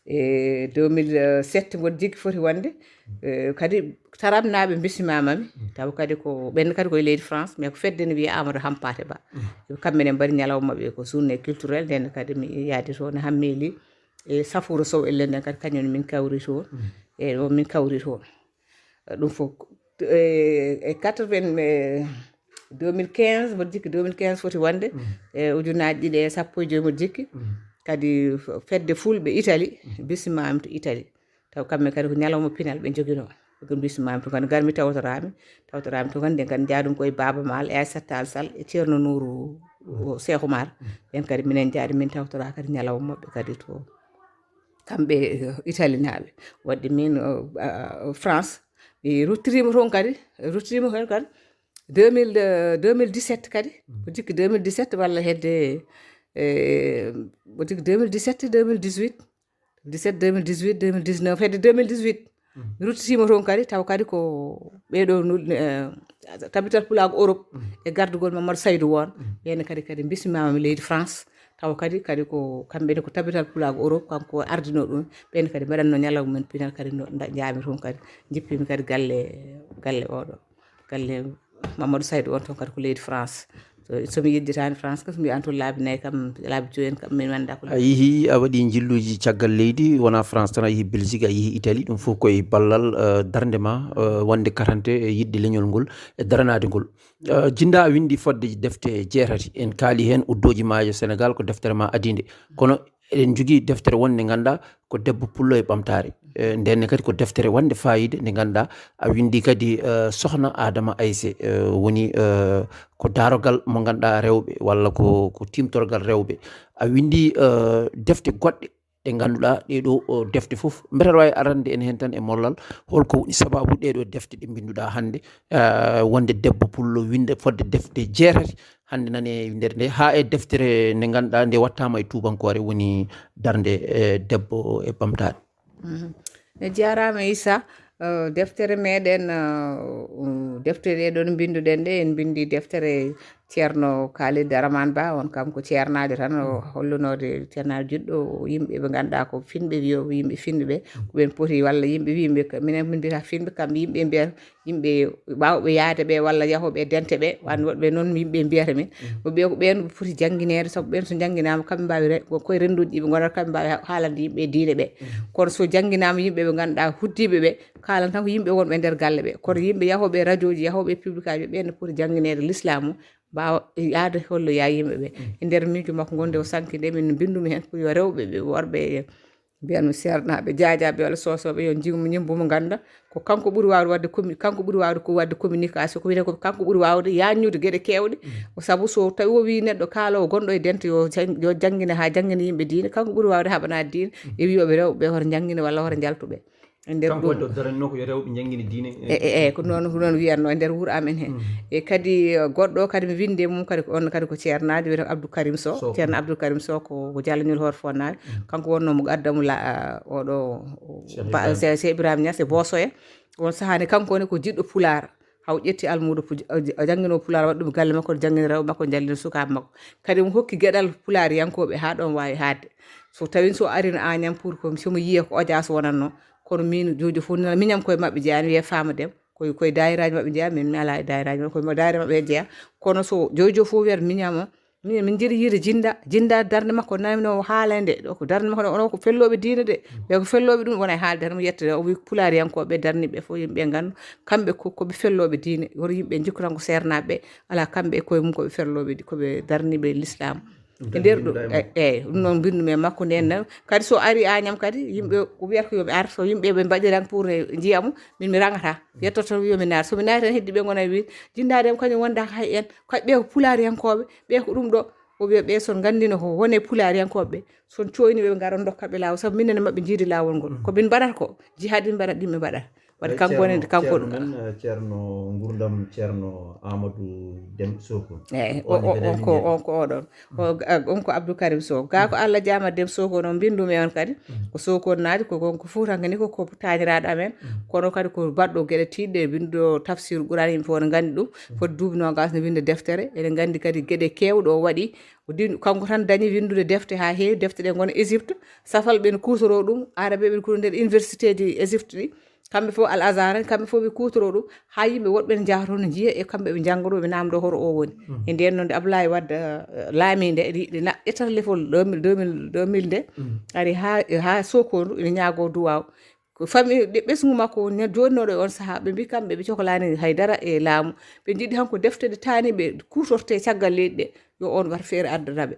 E deux mille sept mboɗo jiggi foti wonde, eh, kadi Tarabnaaɓe mbissimamami. Taw kadi ko ɓen kadi koye leydi France, mais ko fedde ne wiye Amadou Hampate Ba. Kamɓe ne mbaɗi ñalawma maɓɓe ko journée culturelle, nden kadi mi yaadi toon e Hammeli e Safoura Sow ellen nden kadi kañum min kawri toon. E ɗo min kawri toon. Ɗum fof e, e quatre-vingts, e deux mille quinze mboɗo jikki, deux mille quinze foti wonde, e ujunnaaji ɗiɗi e sappo e joy mboɗo jikki. Kadi f- fedde fulɓe Italie, bismami to Italie. Taw kamɓe kadi ko ñalawma pinal ɓe jogino. Ko bismami to kadi garmi tawtorami, tawtorami to kadi nden kadi jaadum koye Baaba Maal e Aissata Tall Sall e Ceerno Nuuru o Cheikh Oumar. Ɓen kadi minen jaadi min tawtora kadi ñalawma maɓɓe kadi to kamɓe, eh, Italie naaɓe. Wadde min, eh, ah, France, mi ruttirima toon kadi, ruttirima toon kadi deux mille, eh, deux mille dix-sept kadi. Ko jikki deux mille dix-sept walla hedde, eh, ko jikki deux mille dix-sept, deux mille dix-huit, dix-sept, deux mille dix-huit, deux mille dix-neuf, hedde deux mille dix-huit. Mi ruttitima toon kadi, taw kadi ko ɓeɗo nul- eh, tabital pulaagu Europe e gardugol Mamadou Saydou won. Ɓen kadi, kadi bismimami leydi France. Taw kadi, kadi ko kamɓe ne ko tabital pulaagu Europe, kanko ardino ɗum. Ɓen kadi mbaɗanno ñalawma men pinal kadi no nda- jaami toon kadi. Jippimi kadi galle, galle oɗo. Galle Mamadou Saydou on toon kadi ko leydi France. So, so mi yedditani France, ko so mbiyan toon laabi nayi kam, laabi joyi en kam, min mi annda ko A yeehi, a waɗi njilluuji caggal leydi, wona France tan, a yeehi Belgique, a yeehi Italie, ɗum fof koye ballal, eh, darnde ma, eh, wonde katante e yiɗde leñol ngol e daranaade ngol. Eh, Jinda, a winndi fodde defte jeetati, en kaali heen Uddooji Maayo Senegaal, ko deftere ma adiinde. Kono eɗen njogii deftere wonde ngannduɗaa ko Debbo Pullo e Ɓamtaare. Eh, ndenne kadi ko deftere wonde faayiida nde ngannduɗaa a winndi kadi, eh, Sokhna Adama Aissé, eh, woni, eh, ko daarogal mo ngannduɗaa rewɓe walla ko, ko tiimtorgal rewɓe. A winndi, eh, defte goɗɗe ɗe ngannduɗaa ɗee ɗoo, o, defte fof. Mbete aɗa waawi arande en heen tan e mollal, holko woni sababu ɗee ɗoo defte ɗe mbinnduɗaa hannde, eh, wonde Debbo Pullo winnda fodde defte jeetati hannde nane e winndere nde, haa e deftere nde ngannduɗaa nde wattaama e tuubankoore woni Darnde, eh, Debbo e Ɓamtaare. Mhm. E jarama Issa, eh, deftere meɗen, eh, um, deftere ɗe ɗon mbinduɗen ɗe, en mbindi deftere Ceerno Khalid Daraman Ba, on kam ko ceernaajo tan, o hollunoode ceernaajo juɗɗo, yimɓe ɓe ngannduɗaa ko finɓe, wiyo yimɓe finɓe ɓe, ko ɓen poti, walla yimɓe wimɓe, minen min mbiyata finɓe, kamɓe yimɓe mbiyata, yimɓe waawɓe yahde ɓe, walla yahooɓe e dente ɓe, wan woɗɓe noon yimɓe mbiyata min. Ko ɓe, ko ɓen poti janngineede, sabu ɓen so njannginaama, kamɓe mbaawi re-, ko koye rennduuji ɗi ɓe ngonata, kamɓe mbaawi ha-, haalande yimɓe diine ɓe. Kono so jannginaama yimɓe ɓe ngannduɗaa huddiiɓe ɓe, kaalan tan ko yimɓe wonɓe e nder galle ɓe. Kono yimɓe yahooɓe e radiooji, yahooɓe e publication, ɓen ne poti janngineede lislaamu, mbaawa yaade holloyaa yimɓe ɓe. E nder miijo makko ngonde o sanki nde, min mbinndumi heen ko yo rewɓe ɓe, worɓe, mbiyanmi seernaaɓe, jaajaaɓe walla soosooɓe, yo njimbu, ñimbu mo ngannda ko kanko ɓuri waawde waɗde commu-, kanko ɓuri waawde ko waɗde communication, ko wiyetee ko kanko ɓuri waawde yaajnude geɗe keewɗe. O sabu so tawi o wii neɗɗo kaaloowo gonɗo e dente yo jan-, yo janngine haa janngina yimɓe diine, kanko ɓuri waawde haɓanaade diine, e wiyooɓe rewɓe ɓe hoto njanngine walla hoto njaltu ɓe. E nder kanko ɗum woni o daranno ko yo rewɓe njanngine diine. E, e, e, ko noon, ko noon wiyatno e nder wuro amen heen. E kadi, eh, goɗɗo kadi mi winndi e mum kadi, ko on kadi ko ceernaajo wiyetee Abdou Karim Sow. Sow. Ceerno Abdou Karim Sow ko, ko Jallo Ñol Hoore Fonnaaɓe. Kanko wonnoo mo qaddamu la, ah, oɗo, o, Cheikh ba-, Ibrahima. Cheikh, Cheikh Ibrahima Niass e Boosoya. On sahaa ne kanko ne ko jiɗɗo pulaar. Haw ƴetti almuudo pu-, o jannginoo pulaar, waɗi ɗum galle makko, janngini rewɓe makko, jallini sukaaɓe makko. Kadi mo hokki geɗal pulaariyankooɓe haa ɗoon waawi haadde. So tawii so arino Agnam pour ko so mo yiyee ko Ojaas wonatnoo, kono miin jojo fof nana miñam koye maɓɓe jeyaa, mi wiyee Faama Dem, koye, koye daayiraaji maɓɓe njeyaa, min mi alaa e daayiraaji maɓɓe, koye mo daayira maɓɓe heen jeyaa. Kono so jojo fof wiyata miñam o, min, min njiɗi yiide Jinnda, Jinnda darnde makko nami no haalande, ɗo ko darnde makko, onon ko fellooɓe diine de, ɓe ko fellooɓe ɗum, wona e haalde tan, mo yettude, o wi pulaariyankooɓe darniiɓe fof, yimɓe nganndu, kamɓe ko, ko ɓe fellooɓe diine, woto yimɓe njikku tan ko seernaaɓe ɓe, alaa, kamɓe e koye mum ko ɓe fellooɓe di-, ko ɓe darniiɓe lislaam. E nder ɗum, eyi, eyi, ɗum noon mbinndu men makko nden nan. Kadi so ari Agnam kadi, yimɓe ko wiyata ko yo mi ar, so yimɓe ɓe mbaɗiran pour e njiya mum, min mi rangata. Yettoto yo mi naar. So mi naari tan heddi ɓe ngona wi, Jinnda Dem kañum wondaaka hay en, kadi ɓe ko pulaariyankooɓe, ɓe ko ɗum ɗo. O wiya ɓe son nganndino ko wone pulaariyankooɓe ɓe, son cooyni ɓe, ɓe ngara ndokka ɓe laawol, sabu minen e maɓɓe njiidi laawol ngol. Ko min mbaɗata ko, jihaad min mbaɗata, ɗin ɓe mbaɗata. Waɗi kanko woni, kanko Ceerno men, eh, Ceerno Ngurdam, Ceerno Amadou Dem Sokone. Eyi, o, o, on ko, on ko oɗon. O, a, on ko Abdou Karim Sow. Gaa ko Allah jaama Dem Sokone, on mbinndu mi on kadi. Ko Sokone naati, ko, ko, ko Fuutanke ni, ko, ko taaniraaɗo amen. Kono kadi ko baɗɗo geɗe tiiɗɗe, winnduɗo tafsir Quraan, yimɓe fof ne nganndi ɗum. Foti duuɓi noogaas ne winnda deftere. Eɗen nganndi kadi geɗe keewɗe o waɗi. O din-, kanko tan dañi winndude defte haa heewi. Defte ɗe ngona Égypte. Safal ɓe ne kuutoroo ɗum. Arabe ɓe ne kuutoroo nder université ji Égypte ɗi. Kamɓe fof, Al Azhar en, kamɓe fof ɓe kuutoroo ɗum, haa yimɓe woɗɓe ne njaha toon, ne njiya, e kamɓe ɓe njannga ɗum, ɓe naamndoo hoto o woni. E ndeen noon, nde Ablaye Wade, eh, laamii nde, ɗi, ɗi na-, ƴettata lefol deux mille, deux mille, deux mille nde, ari haa, haa Sokone, ene ñaagoo duwaaw. Ko famille, ɗe ɓesngu makko ne jooɗnooɗo e on sahaa, ɓe mbii kamɓe ɓe coklaani hay dara e laamu. Ɓe njiɗi han ko defte ɗe taaniiɓe kuutortee caggal leydi ɗe, yo on wat feere addana ɓe.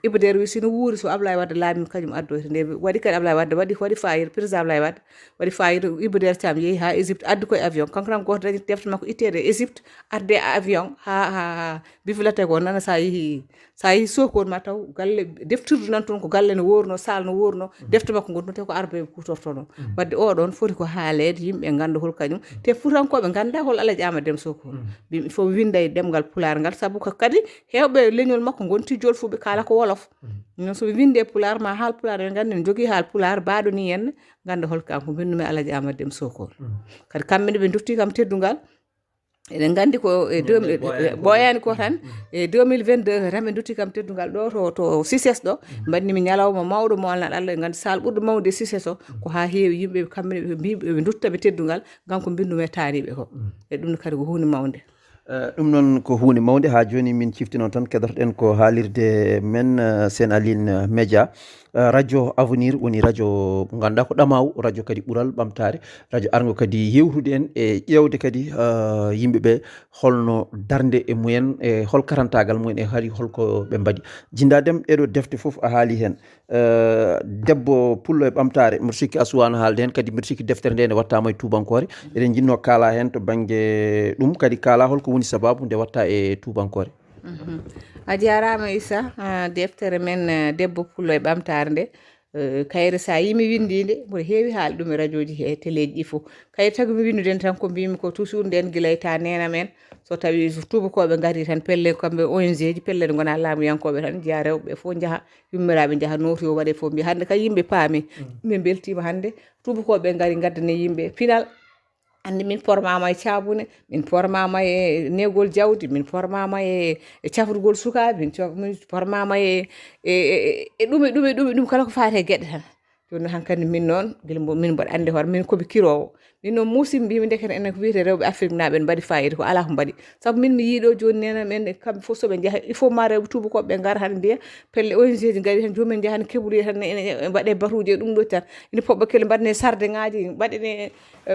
Iba Der wi sino wuuri, so Ablaye Wade laami, kañum addoyta. Nde waɗi kadi Ablaye Wade waɗi, waɗi fayida, président Ablaye Wade waɗi fayida. Iba Der Thiam yehi haa Égypte, addi koye avion. Kanko tan gooto dañi defte makko itteede e Égypte, adde avion haa, haa, haa bibliothèque o nana, sa yehi, sa yehi Sokone ma taw galle, deftirdu nan toon ko galle no woorno, saal no woorno, defte makko ngon toon te ko Arabe kuutortono. Wadde oɗon foti ko haaleede, yimɓe ngannda hol kañum. Te Fuutankooɓe ngannda hol Alaji Amadou Dem Sokone. Ɓe fof winnda e ɗemngal Pulaar ngal, sabu ko kadi heewɓe leñol makko ngonti jolfuɓe, kaala ko wolof. Noon so ɓe winndi e Pulaar, ma haal Pulaar, ɓe nganndi ne jogii haal Pulaar, baaɗo ni en, ngannda hol kanko, mbinndu men Alaji Amadou Dem Sokone. Kadi kamɓe ne ɓe ndotti kam teddungal. Eɗen nganndi ko e deux mille, ɓooyaani ko tan, e deux mille vingt-deux tan ɓe ndotti kam teddungal ɗo to, to sises ɗo, mbaɗnimi ñalawma mawɗo mo alnal Allah, en nganndi saal ɓurɗo mawde e sises o, ko haa heewi yimɓe kamɓe ne ɓe mbii ɓe ndotta ɓe teddungal, ngam ko mbinndu men taaniiɓe ko. E ɗum kadi ko huunde mawnde. Eh, ɗum noon ko huunde mawnde. Haa jooni min ciftino tan, keɗotoɗen ko haalirde men, eh, Sen Aline Média, eh, radio Avenir woni radio mo ngannduɗaa ko ɗamaawu, radio kadi ɓural ɓamtaare, radio arngo kadi yewtude en e ƴeewde kadi, eh, yimɓe ɓe holno darnde e mumen, e hol karantaagal mumen, e hari holko ɓe mbaɗi. Jinnda Dem, ɗeɗo defte fof a haali heen. Eh, debbo pullo e ɓamtaare, mbiɗo sikki a suwaano haalde heen, kadi mbiɗo sikki deftere nde ne wattaama e tuubankoore. Eɗen njinnoo kaalaa heen to bannge ɗum, kadi kaalaa hol ko woni sabaabu nde watta e tuubankoore. Mhm. A jaaraama, Issa. Ah, deftere men, eh, debbo pullo e ɓamtaare nde, eh, kayre sa yii mi winndi nde, mboɗo heewi haalde ɗum e radiooji he teleeji ɗi fof. Kayre tagi mi winndude tan ko mbimi ko toujours nden gila e ta neena men. So tawi so tuubakooɓe ngari tan pelle kamɓe O N G ji, pelle ɗe ngonaa laamuyankooɓe tan, njiya rewɓe fof njaha, yummiraaɓe njaha nootoyo waɗe fof mbiya hannde kay yimɓe paami. Min mbeltiima hannde tuubakooɓe ngari ngaddane yimɓe pinal. Anndi min pormaama e caabune, min pormaama e neegol jawdi, min pormaama e e cafrugol sukaaɓe, min co- min pormaama e e e- e ɗum e ɗum e ɗum e ɗum kala ko faati e geɗe tan. Jooni noon hankadi min noon gila mbo min mboɗo anndi hoore min komi kiroowo. Min noon muusi mbimi ndekete enen ko wiyetee rewɓe Afriknaaɓe ene mbaɗi faayiida ko alaa ko mbaɗi. Sabu min mi yiiɗo jooni neene men kamɓe fof soɓe njaha il faut ma rewɓe tuubakooɓe ɓe ngara hannde mbiya pelle O N G ji ngari tan joomum en njaha ne keɓoya tan ne ene mbaɗe batuuji e ɗum ɗo tan. Ene poɓɓa kelle mbaɗane sardeŋaaji mbaɗane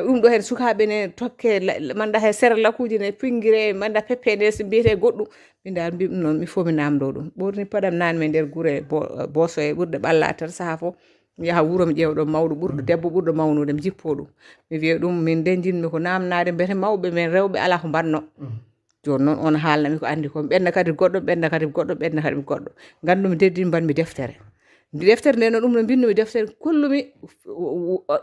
ɗum ɗo heen sukaaɓe ne tokke manda he sera lakuuji ne pinngire manda peppe ne so mbiyetee goɗɗum. Min ndaar mbi ɗum noon mi fof mi naamndoo ɗum ɓurni paɗam naan men nder gure booso e ɓurde ɓalla tan sahaa fof. Mi yaha wuro mi ƴeewa ɗo mawɗo ɓurɗo debbo ɓurɗo mawnude mi jippoo ɗum. Mi wiya ɗum min nde njiɗmi ko naamnaade mbete mawɓe men rewɓe alaa ko mbaɗno. Jooni noon on haalnami ko anndi ko ɓenna kadi goɗɗo ɓenna kadi goɗɗo ɓenna kadi goɗɗo. Nganndu mi deddi mbanmi deftere. Nde deftere nde noon ɗum no mbinnumi deftere kollumi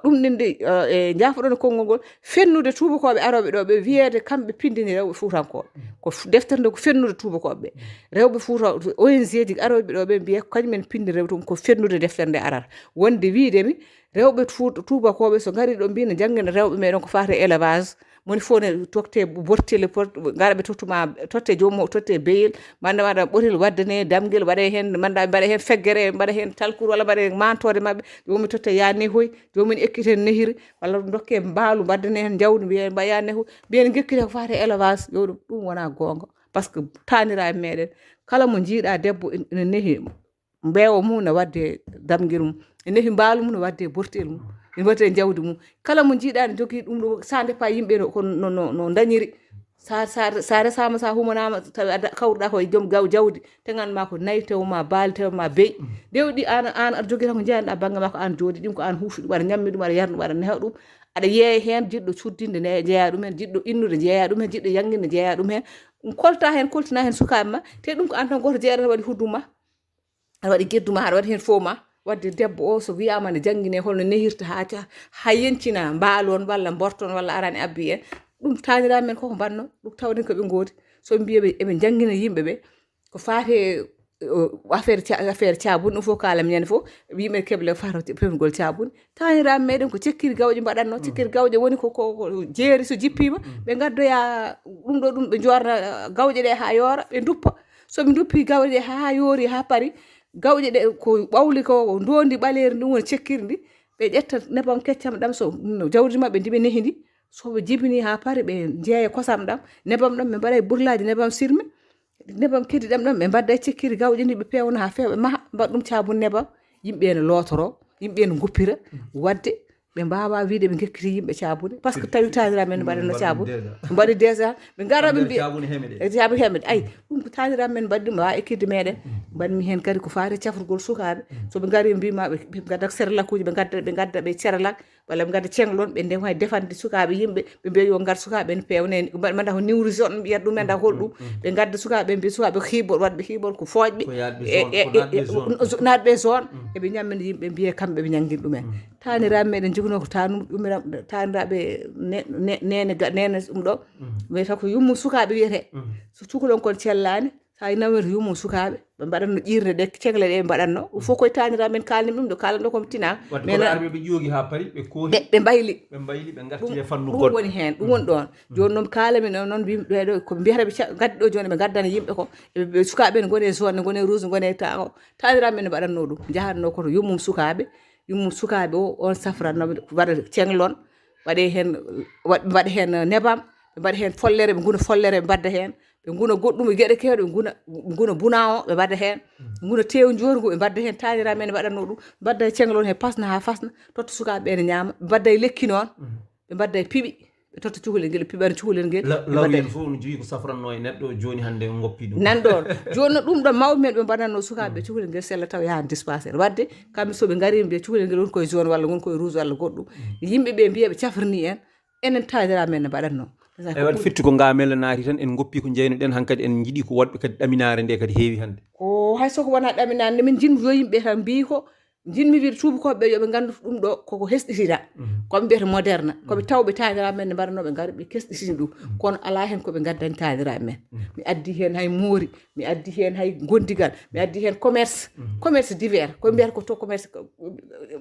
ɗum nde nde e njaafoɗon konngol ngol fennude tuubakooɓe arooɓe ɗo ɓe wiyeede kamɓe pindini rewɓe fuutankooɓe. Ko deftere nde ko fennude tuubakooɓe ɓe rewɓe fuuta O N G ji arooɓe ɗo ɓe mbiya kañum en pindi rewɓe tun ko fennude deftere nde arata wonde wiidemi rewɓe tuubakooɓe so ngari ɗo mbina janngina rewɓe meɗen ko fate élevage moni fof ne totte bortele ngara ɓe tottuma totte joomum totte beyel manda manda ɓotel waddane damgel waɗa heen manda mbaɗa heen feggere mbaɗa heen talkour walla mbaɗa heen mantode maɓɓe joomum totte ya nehoy joomum ekkite nehiri walla dokke mbaalu mbaddane heen jawdi mbiya mbaɗa ya nehoy mbiyen gekkite ko fate élevage yo ɗum ɗum wona goonga par ce que taaniraaɓe meɗen kala mo njiiɗa debbo ene nehi mbeewa mum ne wadde damgel mum e nefi mbaalu mum ne wadde bortel mum ene wadde jawdi mum kala mo njiiɗa ne jogii ɗum ɗo ça dépend yimɓe no no no dañiri sa sa sa resama sa humanama tawi a kawruɗa ko e joom gaw jawdi teganma ko nayi tewma baali tewma beyi dewɗi an an aɗa jogui tan ko jeyanɗa banggue ma ko an jooɗi ɗum ko an huufi ɗum aɗa ñammi ɗum aɗa yarni ɗum aɗa neha ɗum aɗa yeeya hen jiɗɗo suddinde ne jeeya ɗum hen jiɗɗo innude jeeya ɗum hen jiɗɗo yanguinde jeeya ɗum hen kolta hen koltina hen sukaɓe ma te ɗum ko an tan goto jeeyaɗa waɗi hudduma aɗa waɗi geddu ma aɗa waɗi heen fof ma wadde debbo o so wiyama ne janngine holno nehirta ha ca ha yencina mbaaloon walla mbortoon walla arani abbi en ɗum taaniraaɓe men koko mbanno ɗum tawden ko ɓe ngoodi so ɓe mbiya ɓe eɓe janngina yimɓe ɓe ko faate affaire affaire cabun ɗum fof kaalami ñande fof yimɓe keble fata pefgol cabun taaniraaɓe meɗen ko cekkiri gawƴe mbaɗatno cekkiri gawƴe woni ko ko jeeri so jippima ɓe gaddoya ɗum ɗo ɗum ɓe jorna gawƴe ɗe ha yoora ɓe duppa soɓe duppi gawƴe ɗe ha yoori ha paari gawƴe ɗe ko ɓawli ko ndondi ɓaleeri ndi woni cekkiri ndi ɓe ƴetta nebam keccam ɗam so jawdi maɓɓe ndi ɓe nehi ndi soɓe jibini ha paari ɓe jeeya kosam ɗam nebam ɗam ɓe mbaɗa e burlaji nebam sirme nebam keddi ɗam ɗam ɓe mbadda e cekkiri gawƴe ndi ɓe pewna ha fewa ɓe maha mbaɗa ɗum cabun nebam yimɓe ene lotoro yimɓe ene guppira wadde ɓe mbawa wiide ɓe gekkiti yimɓe cabude par ce que tawi taniraɓe men mbaɗatno cabude mbaɗi déjà ɓe gara ɓe mbiya cabude hemede ay ɗum ko taniraɓe men mbaɗi ɗum wawa ekkidde meɗen mbaɗmi hen kadi ko fati cafrugol sukaɓe soɓe gari mbima ɓe gadda serlakuji ɓe gadda ɓe gadda ɓe cerlak walla ɓe gadda cenglon ɓe ndewa defande sukaɓe yimɓe ɓe mbiya yo gar sukaɓe ne pewne mbaɗa ko niwri son mbiyata ɗum enda hol ɗum ɓe gadda sukaɓe mbiya sukaɓe xiibor waɗɓe xiibor ko fooƴɓe natɓe zone eɓe ñammina yimɓe mbiya kamɓe ɓe ñanggin ɗumen taniraaɓe meɗen joginoo ko tanum ɗumiram taniraaɓe nene nene ɗum ɗo wiyata ko yummum sukaaɓe wiyete so cukalon kon cellaani sa nawirta yummum sukaaɓe ɓe mbaɗatno ƴirde ɗe cegle ɗe ɓe mbaɗatno ɗum fof koye taniraaɓe men kalnim ɗum ɗo kalanɗo komi tina ɓe ɓe mbayli ɓe mbayli ɓe garti e fannu goɗɗo woni heen ɗum woni ɗoon jooni noon kaalami noon noon mbimi ɓeɗo ko mbiyata ɓe gaddi ɗo jooni ɓe gaddana yimɓe ko ɓe sukaaɓe ne gone e zone ne gone e rouge ne gone e tako taniraaɓe men ne mbaɗatno ɗum njahatno koto yummum sukaaɓe yummum sukaaɓe o on safrannoɓe waɗa cenglon waɗe hen waɗ- mbaɗa hen nebam ɓe mbaɗa hen follere ɓe guna follere ɓe mbadda hen ɓe guna goɗɗum e geɗe kewɗe ɓe guna ɓe guna buna o ɓe mbadda hen ɓe guna tew jorgu ɓe mbadda hen tanira men mbaɗatno ɗum mbadda e cenglon he pasna ha fasna totta sukaɓe ɓe ne ñama ɓe mbadda e lekki noon ɓe mbadda e piɓi ɓe totta cukalel ngel ɓe piɓana cukalel ngel ɓe mbadda lawyel fof no jogui ko safranno e neɗɗo joni hande goppi ɗum nan ɗon joni no ɗum ɗo mawɓe men ɓe mbaɗanno sukaɓe ɓe cukalel ngel sella taw yahan dispensaire wadde kamɓe soɓe gari mbiya cukalel ngel woni koye jaune walla woni koye rouge walla goɗɗum yimɓe ɓe mbiya ɓe cafrani en enen tanira men no mbaɗatno e waɗi fittu ko ngamela naati tan en goppi ko jeynoɗen hankadi en jiiɗi ko woɗɓe kadi ɗaminare nde kadi heewi hande ko hay soko wona ɗaminare nde min jinmi yo yimɓe tan mbi ko Njiɗmi wiide tuubakooɓe ɓe yo ɓe nganndu ɗum ɗo koko hesɗitina. Ko ɓe mbiyata moderne. Ko ɓe taw ɓe taaniraaɓe men ne mbaɗanoo ɓe ngari ɓe kesɗitini ɗum. Kono alaa heen ko ɓe ngaddani taaniraaɓe men. Mi addi heen hay moori, mi addi heen hay gondigal, mi addi heen commerce, commerce divers. Ko mbiyata ko to commerce, ko,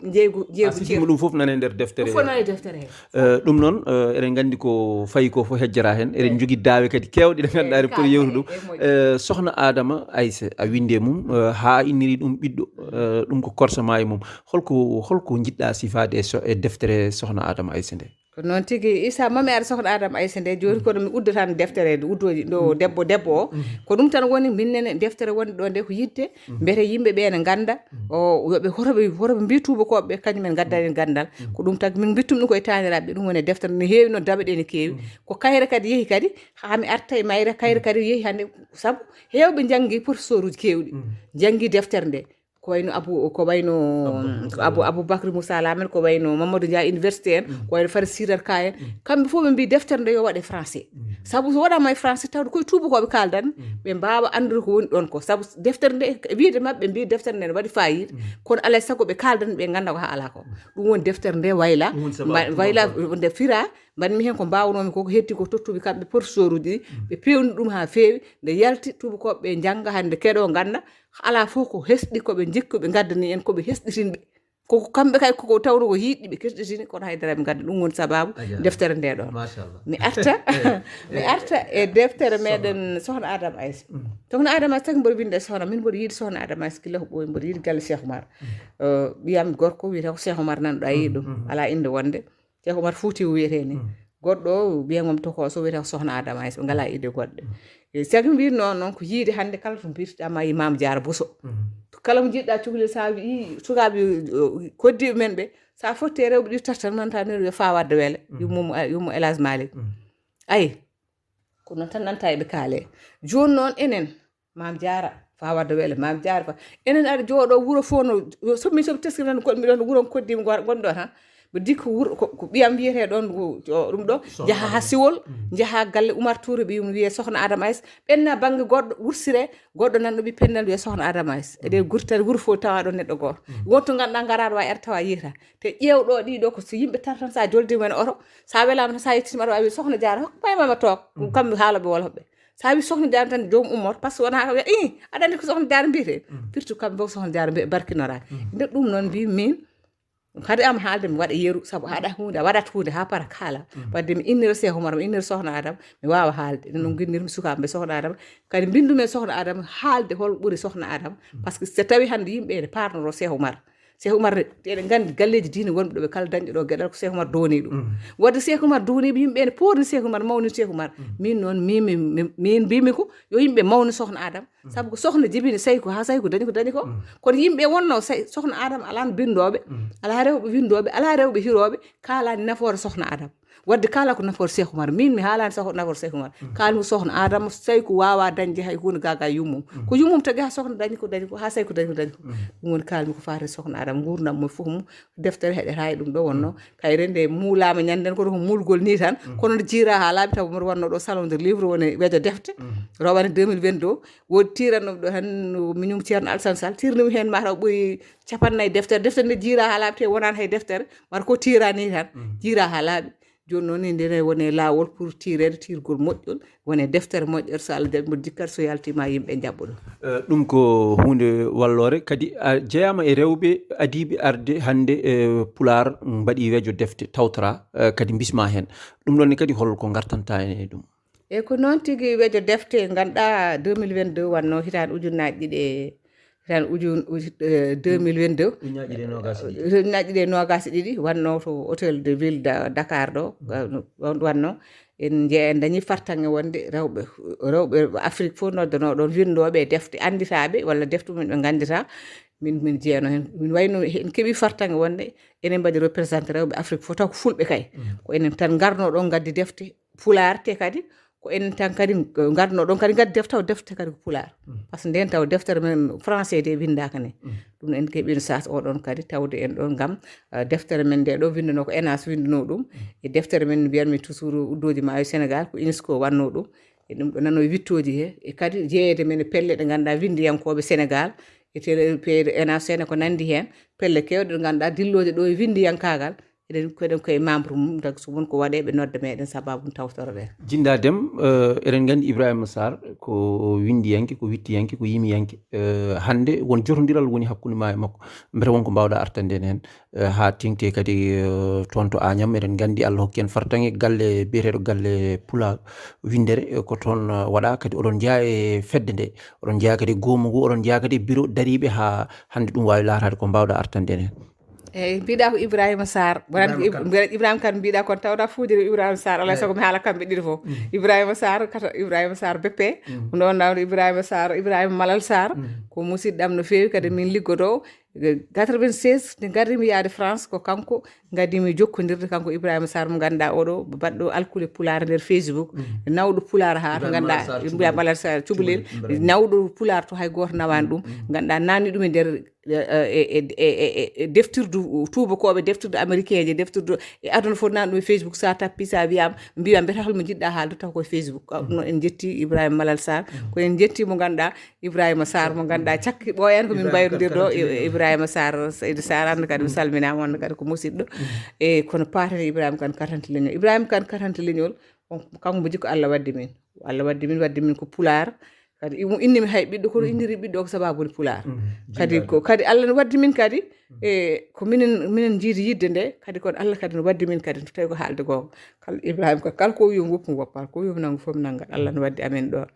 jeeygu, jeeygu. A sikkiima ceeɗu. Ɗum fof nane nder deftere. Ɗum fof nane deftere he. Eh, ɗum noon, eh, eɗen nganndi ko fayi ko fof hejjata heen. Eɗen njogii daawe kadi keewɗe ɗe ngannduɗaa eɗen poti yewtude ɗum. Eh, Sohna Adama Ayse, a winndi e mum, eh, haa inniri ɗum ɓiɗɗo, eh, ɗum ko korsa ma e mum. Holko, holko njiɗɗa sifaade e so-, e deftere Sohna Adama Ayse nde? Ko noon tigi, Issa, mami aɗa Sohna Adama Ayse nde, jooni kono mi udda tan deftere nde, uddooji ɗo debbo, debbo o. Ko ɗum tan woni, min nene deftere wonde ɗo nde ko yiɗde, mbete yimɓe ɓe ne ngannda, o, yo ɓe, hoto ɓe, hoto ɓe mbiy tuubakooɓe ɓe, kañum en ngaddani en ganndal. Ko ɗum tagi min mbittum ɗum koye taaniraaɓe, ɗum woni e deftere nde heewi noon, daɓe ɗe ne keewi. Ko kayre kadi yehi kadi, haa mi arta e mayre, kayre kadi yehi hannde, sabu heewɓe njanngi professeur uji keewɗi, njanngi deftere nde. Ko wayno Abu, ko wayno Abu, Abu Bakri Moussa Lam en, ko wayno Mamadou Dia université en, ko wayno Farid Sirar Ka en. Kamɓe fof ɓe mbi deftere nde yo waɗe français. Sabu so waɗama e français tawde koye tuubakooɓe kaldan, ɓe mbaawa anndude ko woni ɗon ko. Sabu deftere nde, wiide maɓɓe mbi deftere nde ne waɗi fayida, kono alay sago ɓe kaldan ɓe ngannda ko haa alaa ko. Ɗum woni deftere nde wayla, ɗum woni sababu mba-, wayla ɗum ɗon ko. Nde fira, mbaɗmi heen ko mbaawnoomi ko, ko hetti ko tottumi kamɓe professeur uji ɗi, ɓe peewni ɗum haa feewi, nde yalti tuubakooɓe ɓe njannga hannde keɗoo ngannda, alaa fof ko hesɗi ko ɓe njikki, ɓe ngaddani en ko ɓe hesɗitinɓe. Ko, ko kamɓe kay koko tawno ko yiɗɗi ɓe kesɗitini, kono haydara ɓe ngadda. Ɗum woni sababu deftere nde ɗon. Machallah. Mi arta, mi arta e deftere meɗen Sohna Adama Ayse. Sohna Adama Ayse, tagi mboɗo winnde e Sohna, min mboɗo yiɗi Sohna Adama Ayse gila ko ɓooyi, mboɗo yiɗi galle Cheikh Oumar. Eh, ɓiyam gorko wiyetee ko Cheikh Oumar nan ɗo a yiɗi ɗum. Alaa innde wonde. Cheikh Oumar Fouti o wiyetee ni. Goɗɗo o, biyangom tokooso wiyetee ko Sohna Adama Ayse, ɓe ngalaa idée goɗɗe. E, sabi mbiyatnoo noon ko yiide hannde kala to mbiyetɗaa ma Imam Diarra Bousso. To kala mo njiɗɗaa cukalel, sa wii sukaaɓe, o, koddiiɓe men ɓe, sa fotti e rewɓe ɗiɗi tati tan, manta nani wiya Fa Wadde Wele, yummo, yummo El Hadj Malick. Ayi, ko noon tan nanta eɓe kaale. Jooni noon enen, Maam Jaara, Fa Wadde Wele, Maam Jaara, fa. Enen aɗa jooɗoo wuro fof no, so min, so mi teskii tan, ko miɗo wuro koddiimi gon-, gonɗo tan. Mbo dikko wuro, ko, ko ɓiyam wiyetee ɗon, ko, o, ɗum ɗo, njaha haa Siwol, njaha galle Umar Touré, ɓiyum wiyee Sohna Adama Ayse, ɓenna bannge goɗɗo, wursiree, goɗɗo nan ɗo ɓi pennal wiyee Sohna Adama Ayse. Eɗen gurtani wuro fof tawa ɗon neɗɗo gooto. Wonto ngannduɗaa ngaraɗo wa er tawa yiita. Te ƴeewɗo ɗiɗo ko so yimɓe tan tan sa joldiima e oto, sa welaama tan sa yettiima aɗa waawi Sohna Jaara, hokka payma ma toog. Ko kamɓe haalooɓe wolof ɓe. Sa wi Sohna Jaara tan joom ummoto, par ce que wonaa ko wiya, "Ih, aɗa anndi ko Sohna Jaara mbiyetee?" Firti kamɓe fof Sohna Jaara mbi-, barkinoraaki. Nder ɗum noon mbi min, haade am haalde mi waɗa yeru, sabu haɗa huunde, a waɗat huunde haa para kaala. Wadde mi innira Cheikh Oumar, mi innira Sohna Adama, mi waawa haalde. Nden noon nginnirmi sukaaɓe ɓe Sohna Adama, kadi mbinndu men Sohna Adama, haalde hol ɓuri Sohna Adama. Par ce que so tawi hannde yimɓe ene paarnoroo Cheikh Oumar. Cheikh Oumar, eɗen nganndi galleeji diine wonɓe ɗo ɓe kala dañɓe ɗo geɗal ko Cheikh Oumar dooni ɗum. Wadde Cheikh Oumar dooni ɓe, yimɓe ene poorni Cheikh Oumar, mawni Cheikh Oumar. Min noon, min, min, min, min mbimi ko yo yimɓe mawni Sohna Adama. Sabu ko Sohna jibini Sayku, haa Sayku dañi ko dañi ko. Kono yimɓe wonno say-, Sohna Adama alaa bindooɓe, alaa rewɓe winndooɓe, alaa rewɓe hirooɓe, kaalani nafoore Sohna Adama. Wadde kala ko nafoore Cheikh Oumar. Min mi haalani so-, nafoore Cheikh Oumar. Kaalmi ko Sohna Adama, Sayku waawa dañde hay huunde gaga yummum. Ko yummum tagi haa Sohna dañi ko dañi ko, haa Sayku dañi ko dañi ko. Ɗum woni kaalmi ko faati Sohna Adama, nguurndam mum fof mum, deftere heɗeta e ɗum ɗo wonno. Kayre nde muulaama ñande nden, kono ko muulgol ni tan, kono nde jiira haa laaɓi, taw mboɗo wonno ɗo salon de livre woni wejo defte, rowane deux mille vingt-deux, woodi tiiranno ɗo tan, no miñum Ceerno Alassane Sall, tiirnumi heen mataw ɓuri capanɗe nayi deftere, deftere nde jiira haa laaɓi, te wonani hay deftere, mata ko tiira ni tan, jiira haa laaɓi. Jooni noon, ni ndene woni e laawol pour tiireede tiirgol moƴƴol, woni e deftere moƴƴere, so Allah jaɓi mboɗo jikkat so yaltiima yimɓe njaɓɓa ɗum. Eh, ɗum ko huunde walloore, kadi a jeyaama e rewɓe adiiɓe arde hannde, eh, Pulaar mbaɗi wejo defte tawtoraa, eh, kadi mbismaa heen. Ɗum ɗoon ne kadi hol ko ngartantaa e ɗum? E ko noon tigi wejo defte, ngannduɗaa deux mille vingt-deux wonno hitaande ujunnaaji ɗiɗi e Tan ujun-, uju-, eh, deux mille vingt-deux. Ujunnaaji ɗiɗi e noogaas e ɗiɗi. Ujunnaaji ɗiɗi e noogaas e ɗiɗi, wonno to Hôtel de Ville de Dakar ɗo, eh, won-, wonno. En nje-, en dañi fartaŋŋe wonde rewɓe, rewɓe Afrik fof noddanoo ɗoon winndooɓe e defte annditaaɓe walla defte mum ɓe ngannditaa. Min, min jeyano heen. Min wayno en keɓi fartaŋŋe wonde enen mbaɗi représenté rewɓe Afrik fof, taw ko fulɓe kay. Ko enen tan ngarno ɗoon ngaddi defte Pulaar, te kadi ko enen tan kadi ngarno ɗoon kadi ngaddi defte, taw defte kadi ko Pulaar. Par ce que nden taw deftere men français de winndaaka ne. Ɗum en keɓino saas o ɗoon kadi tawde en ɗoon ngam, eh, deftere men nde ɗo winnduno ko enas winnduno ɗum. E deftere men mbiyatmi toujours uddooji maayo Sénégal ko UNESCO wanno ɗum. E ɗum ɗo nano e wittooji he. E kadi jeyeede men e pelle ɗe ngannduɗaa winndiyankooɓe Sénégal e télé P N H C N, ko nanndi heen, pelle keewɗe ɗe ngannduɗaa dillooje ɗo e winndiyankaagal, eɗen koɗen koye membre mum, donc so won ko waɗee, ɓe nodda meɗen, sababu tawtoro ɗen. Jinda Dem, eɗen nganndi Ibrahima Sarr ko winndiyanke, ko wittiyanke, ko yimiyanke. Hannde won jotondiral woni hakkunde ma e makko, mbete won ko mbawɗa artande en heen? Haa teŋti kadi toon to Añam, eɗen nganndi Allah hokki en fartaŋŋe, galle biyeteeɗo galle Pulaar winndere ko toon waɗa, kadi oɗon njeya e fedde nde, oɗon njeya kadi e goomu ngu, oɗon njeya kadi e biro dariiɓe haa hannde ɗum waawi laataade ko mbawɗa artande en heen. Eyyi, mbiɗa ko Ibrahima Sarr. Wonande ko Ibrahima Kane mbiɗa kon tawɗa fuudiri Ibrahima Sarr, alay sago mi haala kamɓe ɗiɗo fof. Ibrahima Sarr kata Ibrahima Sarr Beppe. Ɗum ɗon nawde Ibrahima Sarr, Ibrahima Malal Sarr, ko musidɗam no feewi, kadi min liggodo. Quatre-vingt-seize nde ngarrimi yaade France, ko kanko ngadimi jokkodirde, kanko Ibrahima Sarr mo ganduɗa oɗo baɗɗo alkule pulaar nder Facebook. Nawɗo pulaar ha to ganduɗa mbiya Malal Sarr cubalel, nawɗo pulaar to hay goto nawani ɗum. Ganduɗa nanni ɗum e nder e deftirdu tubakoɓe, deftirdu américain je, deftirdu e aduna fof nan ɗum e Facebook. Sa tappi, sa wiyama, mbiyam mbeta holmo jiɗɗa haalde, taw koye Facebook. Ɗum noon en jetti Ibrahima Malal Sarr, ko en jetti mo ganduɗa Ibrahima Sarr mo ganduɗa cakki ɓooyan ko min mbayrodirɗo e Ibrahima Sarr, Seydi Sarr, hannde kadi mi salminama, hannde kadi ko musidɗo. E kono paten e Ibrahima Kane katante leñol, Ibrahima Kane katante leñol, kanko mo jikko Allah waddi min. Allah waddi min, waddi min ko pulaar. Kadi innimi hay ɓiɗɗo, kono inniri ɓiɗɗo ko sababu woni pulaar. Kadi ko kadi Allah no waddi min kadi e ko minen minen jiidi yidde nde, kadi kono Allah kadi no waddi min kadi, so tawi ko haalde goonga. Kala Ibrahima ko kala ko wiyomi woppu mi woppa, ko wiyomi nangu fof mi nangat. Allah no waddi amen ɗo.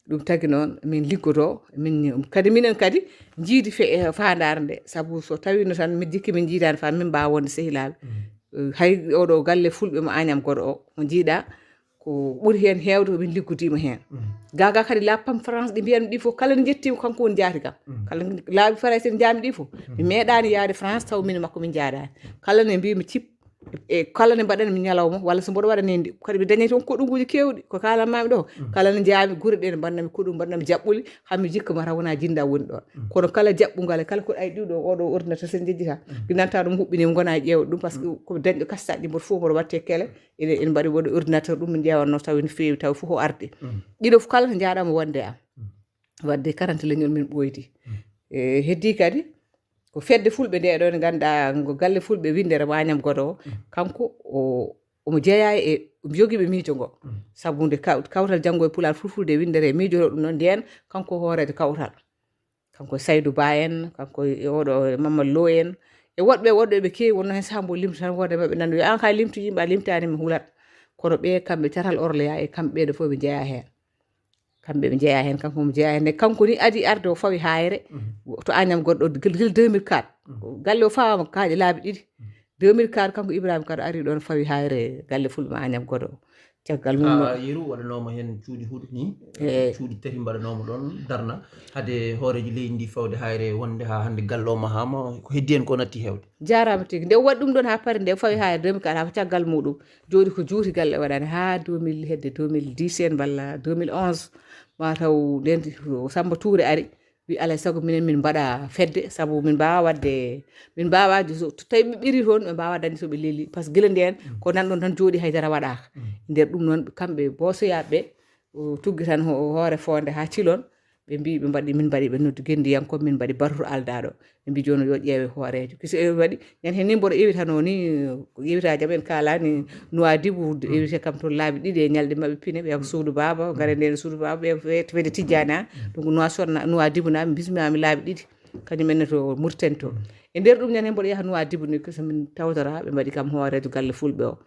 Ɗum tagi noon min liggoto, min kadi minen kadi jiidi fe e faandaare nde, sabu so tawino tan mi jikki min jiidani fa min mbawa wonde sehilaaɓe. Hay oɗo galle fulɓe mo Añam Godo o mo jiiɗa, ko ɓuri heen heewde ko min liggodima heen. Gaga kadi la pam France ɗi mbiyanmi ɗi fof, kala ne jettima kanko woni jaati kam. Kala laabi Farayse ne jaami ɗi fof, mi meeɗani yaade France taw min makko min jaadani. Kala ne mbimi cip e kala ne mbaɗanmi ñalawma, walla so mboɗo waɗa nende kadi mi dañay toon koɗunguji kewɗi ko kalanmami ɗo. Kala ne jaami gure ɗe ne mbannami koɗum, mbannami jaɓɓuli, hami jikka mata wona jinda woni ɗon. Kono kala jaɓɓungal e kala ko ay ɗiɗo oɗo ordinateur sen jejjita, ɗi nanta ɗum huɓɓini gona e ƴeewde ɗum, parce que ko dañɗo kastaji mboɗo fof mboɗo watte kele, ene ene mbaɗi woɗo ordinateur ɗum min ƴeewanno tawi no feewi tawi fof o ardi. Ɗiɗo fof kala to jaaɗama wonde am. Wadde quarante leñol min ɓoydi. E heddi kadi ko fedde fulɓe nde ɗo nde ganduɗa ngo galle fulɓe windere Wañam Godo o, kanko o omo jeeya e jogiiɓe miijo ngo. Sabu nde kaw- kawtal janngo e pulaar fulfulde e winndere e miijoto ɗum noon, ndeen kanko hooreejo kawtal. Kanko e Saydu Ba en, kanko e oɗo e Mamadou Lo en, e woɗɓe woɗɓe ɓe keewi, wonno heen sahaa mbo limtu tan, woode maɓɓe nan wiya an kay limtu yimɓe a limtaani mi hulat. Kono ɓe kamɓe catal Orléans e kamɓe ɓeeɗo fof ɓe njeeya heen. Kamɓe ɓe njeeya heen, kanko mo jeeya heen nde kanko ni adi arde o fawi haayre. To Agnam Godo gila deux mille quatre. Galle o fawama kaaƴe laabi ɗiɗi. Deux mille quatre kanko Ibrahima Kado ari ɗon fawi haayre galle fulɓe Agnam Godo. Caggal mum no. Yeru waɗanoma heen cuuɗi huɗo ni. Cuuɗi tati mbaɗanoma ɗon darna hade hooreejo leydi ndi fawde haayre wonde ha hannde galle o mahama, ko heddi heen ko natti heewde. Jarama tigi, nde o waɗi ɗum ɗon ha paari nde o fawi ha deux mille quatre ha caggal muɗum jooɗi ko juuti galle waɗani ha deux mille hedde deux mille dix en walla deux mille onze, mataw nden Samba Touré ari wi alay saago minen min mbaɗa fedde sabu min mbawa wadde, min mbawa so tawi ɓe ɓiri toon ɓe mbawa dañde soɓe leeli par ce que gila nden ko nanɗon tan jooɗi haydara waɗaka. Nder ɗum noon kamɓe bosoyaɓe ɓe tuggi tan hoore fonde ha cilon. Ɓe mbi ɓe mbaɗi min mbaɗi ɓe noddi gendiyankoɓe min mbaɗi bartour aldaɗo. Ɓe mbi joni yo ƴeewe hoorejo kisi e waɗi ñande hen ni mboɗo ewitano ni, ewitaji amen kalani Nouadhibou ewite kam toon laabi ɗiɗi e ñalɗi mabɓe pine ɓe ko suudu baba gare nden suudu baba ɓe fede tijjani a. Donc Nouadhibou na mi bismimami laabi ɗiɗi kañum enne to Mauritanie to. E nder ɗum ñande hen mboɗo yaaha Nouadhibou ni kisa min tawtora ɓe mbaɗi kam hoorejo galle fulɓe o.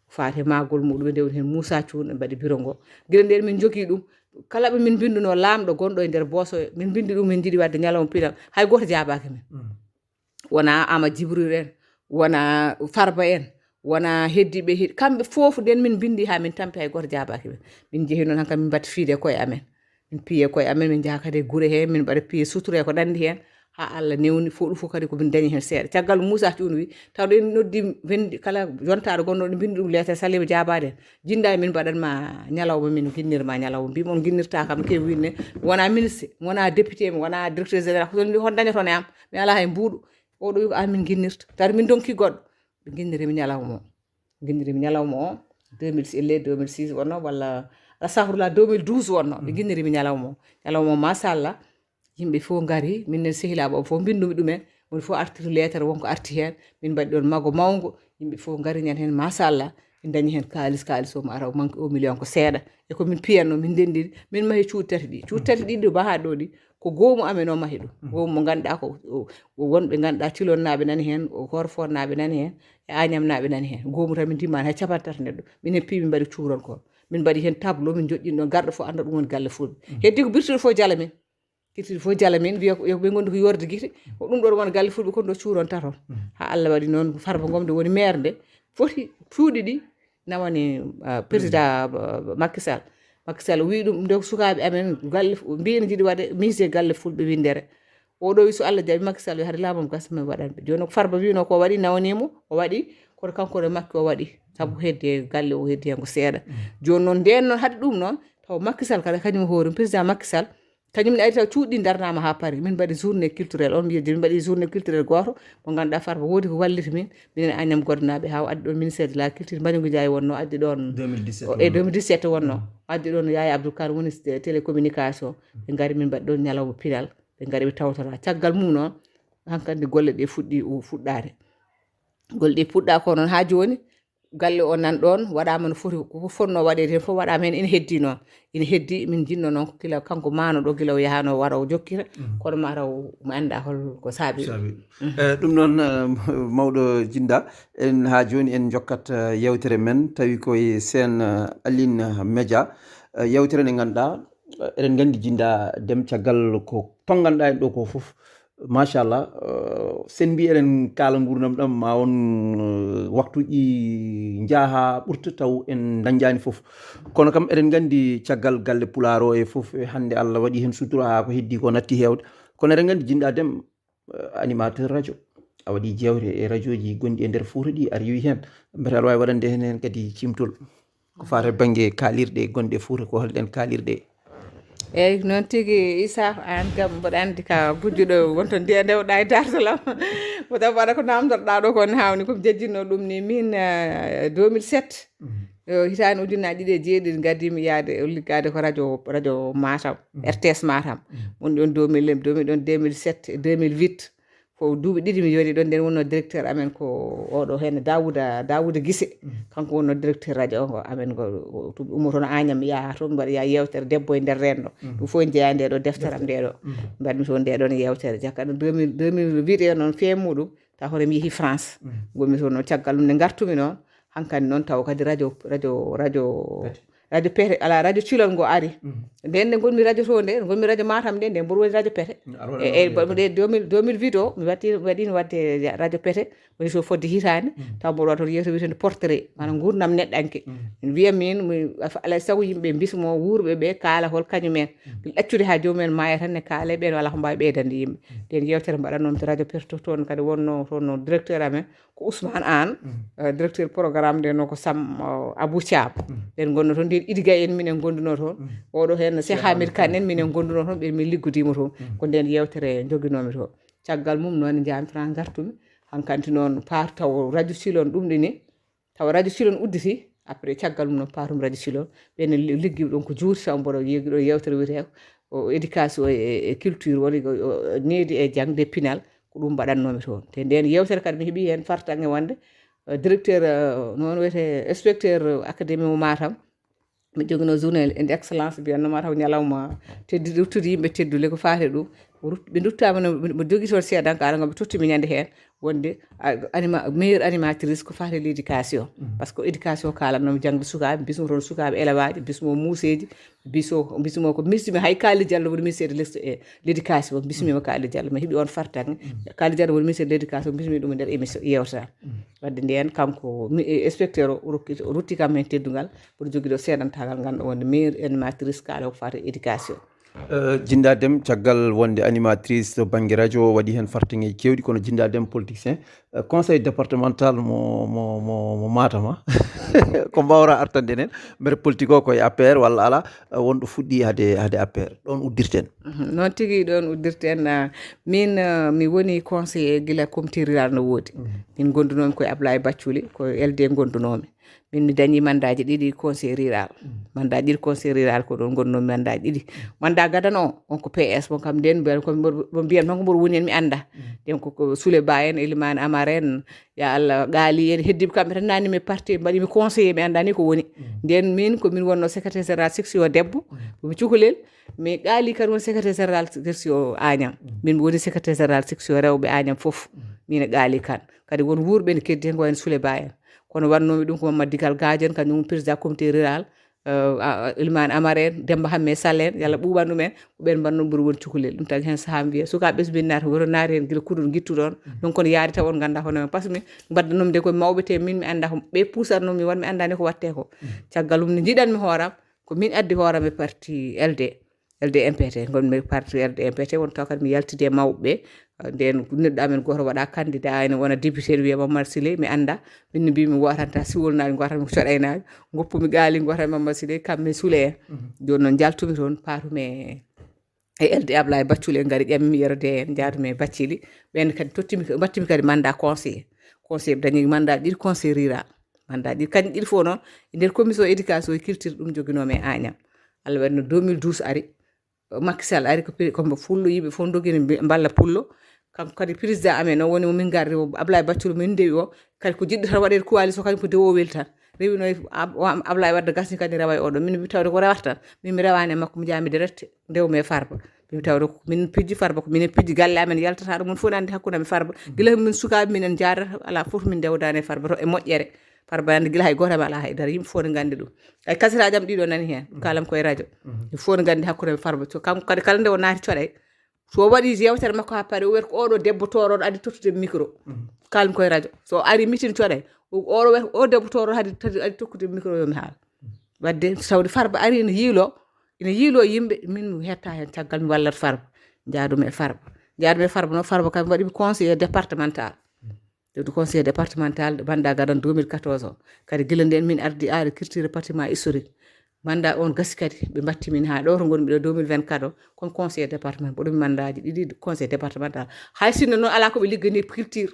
Faate magol muɗum e ndewni hen Moussa Thioune ɓe mbaɗi bureau ngo. Gila nden min jogui ɗum kala ɓe min mbinduno lamɗo gonɗo e nder boso min mbindi ɗum min jiiɗi wadde ñalawma pinal hay goto jabaki min. Wona Ama Djibril en, wona Farba en, wona heddiɓe he kamɓe foof nden min mbindi ha min tampi hay goto jabaki min. Min jeehi noon hankam min mbatta fiide koye amen. Min piye koye amen min jaha kadi e guure he min mbaɗa piye sutura e ko nandi hen. Ha Allah newni fof ɗum fof kadi ko min dañi hen seeɗa caggal Moussa Thioune wi tawde en noddi wendi kala yontaɗo gonɗo ɗo bindi ɗum lettre salima jabade en. Jinda min mbaɗanma ñalawma min guinnirma ñalawma mbimi on guinnirta kam kewi winne. Mi wona ministre, mi wona député, mi wona directeur général ko ɗon hon dañoton e am. Mi ala hay mbuuɗo. Oɗo wi ko an min guinnirta tawde min donki goɗɗo. Ɓe guinnirimi ñalawma o guinnirimi ñalawma o deux mille six elle deux mille six wonno walla astahfirullah deux mille douze wonno ɓe guinnirimi ñalawma o. Ñalawma o machallah. Yimɓe fof ngari, min nen sehilaaɓe o fof mbinndumi ɗumen, woni fof artiri leetar wonko arti heen, min mbaɗi ɗoon mago mawngo, yimɓe fof ngari ñande heen, machallah, min dañi heen kaalis, kaalis o ma ara o manque o million ko seeɗa, e ko min piyanno, min ndenndiri, min mahi cuuɗi tati ɗi, cuuɗi tati ɗi ɗo maha ɗo ɗi, ko goomu amen o mahi ɗum, goomu mo ngannduɗaa ko wonɓe ngannduɗaa Tilonnaaɓe nani heen, Horfonnaaɓe nani heen, e Añamnaaɓe nani heen, goomu tan min ndimmaani hay capanɗe tati neɗɗo, min heen piimi mbaɗi cuuron ko, min mbaɗi heen tableau, min njoƴƴini ɗoon garɗo fof annda ɗum woni galle fulɓe, heddi ko birtuɗo fof jala min. Kirtiri fof jala min, wiya ko ɓe ngondi ko yorde gite, ko ɗum ɗo won galle fulɓe kon ɗo cuuron taton. Ha Allah waɗi noon Farba Ngom nde woni maire nde, foti cuuɗi ɗi nawani président Macky Sall. Macky Sall wi ɗum nde sukaaɓe amen galle mbiyene jiɗi waɗe musée galle fulɓe winndere. Oɗo wi so Allah jaɓi Macky Sall wi hade laamam gasa min waɗan ɓe. Jooni ko Farba wino ko waɗi nawanimo, o waɗi kono kanko e Macky o waɗi. Sabu heddi e galle o heddi hen ko seeɗa. Jooni noon nden noon hade ɗum noon taw Macky Sall kadi kañum hoore président Macky Sall kañum ne ari taw cuuɗi darnama ha paari min mbaɗi journée culturelle on mbiya min mbaɗi journée culturelle goto mo ganduɗa Farba woodi ko wallita min minen Agnam Godnaaɓe ha o addi ɗon ministère de la culture Mbagnick Ndiaye wonno addi ɗon e deux mille dix-sept wonno o addi ɗon Yaya Abdou Kane woni télécommunication ɓe gari min mbaɗi ɗon ñalawma pinal ɓe gari ɓe tawtora caggal mum noon hankadi golle ɗe fuɗɗi fuɗɗade golle ɗe puɗɗa ko noon ha joni galle o nan ɗon waɗama no foti ko fotno waɗede hen fof waɗama hen ina heddi noon ina heddi min jinno noon ko gila kanko mano ɗo gila o yahano wara o jokkita kono mataw mi anda hol ko saabi Eh, ɗum noon eh, mawɗo jinda en ha joni en jokkat eh, yewtere men tawi koye sen eh, Aline Média Eh, yewtere nde ganduɗa eh, eɗen gandi jinda dem caggal ko tonganɗa en ɗo ko foof machallah sen mbi eɗen kaala gurdam ɗam ma won waktuji jaaha ɓurta taw en dañjani foof kono kam eɗen gandi caggal galle pulaar o e foof e hande Allah waɗi hen sutura ha ko heddi ko natti hewde kono eɗen gandi jinɗa dem animateur radio a waɗi jewte e radioji gonɗi e nder Fouta ɗi a rewi hen mbete aɗa wawi waɗande hen hen kadi cimtol ko fate banggue kaalirɗe gonɗe Fouta ko holɗen kaalirɗe eyyi noon tigi Issa an kam mboɗo andi ka gujjuɗo wonto ndiya ndewɗa e dartalam mboɗo waɗa ko namdotoɗa ɗo ko ne hawni komi jejjinno ɗum ni min deux mille sept hitande ujunnaji ɗiɗi e jeeɗiɗi gadimi yaade liggade ko radio radio matam rts matam woni ɗon deux mille deux mille ɗon deux mille sept deux mille huit ko duuɓi ɗiɗi mi yoni ɗon nden wonno directeur amen ko oɗo hen dawouda dawouda guise kanko wonno directeur radio o amen ko ummo toon añam yaha toon mbaɗa ya yewtere debbo e nder renndo ɗum fof en jeeya nde ɗo deftere am nde ɗo mbaɗmi toon nde ɗon yewtere jakka ɗo deux mille deux mille huit e noon fee muɗum taw hoto mi yeehi france gonmi toon noon caggal ɗum nde gartumi noon hankadi noon taw kadi radio radio radio radio pete ala radio culal ngo ari nden nde gonmi radio to nde gonmi radio matam nde nde mboɗo woni radio pete e deux mille huit o mi watti waɗino wadde radio pete woni to fodde hitande taw mboɗo waɗa toon yewte wiyetede portrait mana gurdam neɗɗanke min mbiya min alay sago yimɓe bismo wuurɓe ɓe kaala hol kañumen ɗaccude ha jomumen maya tan ne kaala ɓen wala ko mbawi ɓeydande yimɓe nden yewtere mbaɗannomi to radio pete toon kadi wonno toon directeur amen ko Ousmane Anne directeur programme nde no ko Sam Abou Thiam ɓen gonno toon nden Idy Gaye en minen gonduno toon oɗo hen Cheikh Hamid Kane en minen gonduno toon ɓen min liggodima toon ko nden yewtere joguinomi toon caggal mum noon jami France gartumi hankanti noon par taw radio silon ɗum ɗini taw radio silon udditi après caggal mum noon patum radio silon ɓen liggiɓe ɗon ko juuti taw mboɗo yegi ɗo yewtere wiyete o éducation e culture woni needi e jangde pinal ko ɗum mbaɗannomi toon te nden yewtere kadi mi heeɓi hen fartange wonde directeur noon wiyete inspecteur académie mo matam mi jogino journée en excellence mbiyanno mataw ñalawma teddi ruttude yimɓe teddule ko faate ɗum ɓe duttama no jogi toon seedanka ara ngo ɓe tottumi ñande hen wonde anima meilleure animatrice ko faate l'éducation par ce que éducation kalannomi jangde sukaɓe mbismo toon sukaɓe élevage mbismo muuseji biso bismo ko bismi hay Kali Diallo woni ministère de l'éducation bismima Kali Diallo mi heeɓi on fartange Kali Diallo woni ministère de l'éducation bismi ɗum e nder émission yewta wadde nden kanko inspecteur o rokki o rutti kam hen teddungal pour jogiɗo seedantagal ganduɗa wonde meilleure animatrice kaala ko fate éducation jinda dem caggal wonde animatrice to banggue radio waɗi hen fartangeji kewɗi kono jinda dem politicien conseil départemental mo mo mo mo matama ko mbawra artande nen mbeɗa politique o koye A P R walla ala wonɗo fuɗɗi hade hade A P R ɗon uddirten noon tigi ɗon uddirten min mi woni conseiller gila comité rural no woodi min gondunomi koye Ablaye Bacculi ko L D gondunomi Min mi dañi mandaaji ɗiɗi conseil rural. Mandaaji ɗiɗi conseil rural ko ɗon ngonnomi mandaaji ɗiɗi. Mandat gadano on ko P S, bon kam nden mbiyan ko mbiyan tan ko mboɗo woni hen mi annda. Nden ko, ko Souley Ba en, Elimane Amar en, ya Allah, Gaali en, heddiiɓe kamɓe tan nani mi parti, mbaɗi mi conseiller, mi anndani ko woni. Nden min ko min wonno secrétaire général section debbo, ko mi cukalel, mais Gaali kan woni secrétaire général section Agnam. Min mi woni secrétaire général section rewɓe Agnam fof. Min e Gaali kan. Kadi won wuurɓe ne keddi hen ko en Souley Ba en. Kono wannoomi ɗum ko Mamadou Digal Gadio en, kañum président comité rural, euh, a- a- Elimane Amar en, Demba Hamme Sall en, yalla ɓuuɓan ɗum en, ko ɓen mbanno ɓuri woni cukalel. Ɗum tagi hen sahaa mbiya, sukaaɓe ɓe so mbiɗa naata, woto naati hen gila kuɗol gittuɗon. Donc kono yaade taw on ngannda hono men. Par ce que min mbaddanomi de ko mawɓe te min mi annda ko ɓe puusatnomi won mi anndani ko watte ko. Caggal ɗum ne njiɗanmi hooram, ko min addi hooram e parti L D. L D M P T, ngonmi parti L D M P T, won taw kadi mi yaltidi e mawɓe ɓe. Nden neɗɗo amen gooto waɗa candidat, ene wona député, ne wiya Mamadou Siley, mi annda. Min no mbimi wootanta siwol naani, gooto mi coɗaynaɓe. Goppumi Gaali, gooto Mamadou Siley, kamɓe Souley en. Jooni noon njaltumi toon, paatumi e, e L D Ablaye Bacculi, en ngari ƴammi yero de en, njaadumi e Baccili. Ɓen kadi tottimi, mbattimi kadi mandat conseiller. Conseiller dañi mandat ɗiɗi conseil rural. Mandat ɗiɗi, kañƴi ɗiɗi fof noon, e nder commission éducation et culture ɗum joginoomi e Agnam. Allah waɗi no deux mille douze ari, Macky Sall ari ko pre- ko mbo pullo, yimɓe fof dogini mbi- mballa pullo. Kanko kadi président amen o woni mo min gardi o, Ablaye Bacculi min ndewi o, kadi ko jiɗɗo tan waɗede coalition, kañum ko dewowo weli tan. Rewino e Ab- o Am- Ablaye Wadde gasni kadi rewa e oɗo. Min mi tawde ko rewata tan. Min mi rewani e makko, mi jaami direct, ndewmi e Farba. Min mi tawde ko min pijji Farba, ko minen pijji galle amen yaltata ɗum, on fof ne andi hakkunde amen Farba. Gila min sukaaɓe minen jaadata, ala fof min ndewdani e Farba to e moƴƴere. Farba andi gila hay gooto am ala haydara, yimɓe fof ne nganndi ɗum. Ay kasiraaji am ɗiɗo nani heen, kaalam koye radio. Yimɓe fof ne nganndi hakkunde am Farba. So kanko kadi kala nde o naati coɗay, so o waɗi yewtere makko haa paari, o wiyata ko oɗo debbo tooroɗo addi tottude micro. Kaalam koye radio. So o ari mitin coɗay, o- oɗo wiyata ko o debbo tooroɗo addi tottude micro yo mi haal. Wadde tawde Farba ari ene yiilo, ene yiilo yimɓe, min mi hetta heen caggal mi wallat Farba. Njaadumi e Farba. Njaadumi e Farba noon, Farba kam waɗi mi conseiller départemental. Ɗo conseil départemental de mandat gadano deux mille quatorze o. Kadi gila nden min ardi aade culture bâtiment historique. Mandat on gasi kadi ɓe mbatti min haa ɗo to ngonmi ɗo deux mille vingt-quatre o, comme conseil département, mboɗo mi mandaji ɗiɗi conseil départemental. Hay sinno noon ala ko ɓe liggani culture.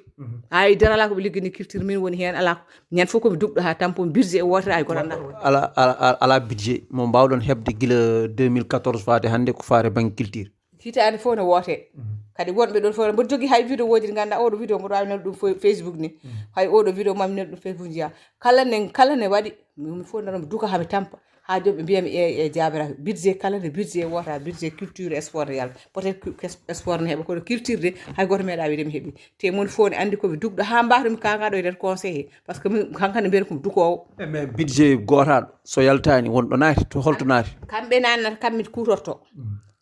Hay dara ala ko ɓe liggani culture, min woni heen ala ko. Ñande fof ko mi dugɗo haa tampo budget e wootere ay goto anndaa. Ala, ala, ala, ala budget mo mbawɗon heɓde gila deux mille quatorze faade hannde ko faare bannge culture. Hitaande fof ne woote. Kadi wonɓe ɗon fof mboɗo jogii hay vidéo ji ɗi ngannduɗaa, oɗo vidéo mboɗo waawi nelde ɗum fo- Facebook ni. Hay oɗo vidéo mami nelde ɗum Facebook njiya. Kala ne, kala ne waɗi, min fof nana mi duka haa mi tampa. Haa jooni ɓe mbiya mi e, e jaabira budget, kala ne budget woota, budget culture e sport yalla. Peut-être que, que sport ne heɓa, kono culture de, hay gooto meeɗa wiide mi heɓi. Te mon fof ne anndi ko mi dugɗo haa mbaawto mi kaangaa ɗo e nder conseil he. Par ce que min, kankane mbiyata ko mi dukoowo. E, mais budget gootaɗo, so yaltaani, won ɗo naati, to holto naati? Kamɓe naannata, kamɓe kuutorto.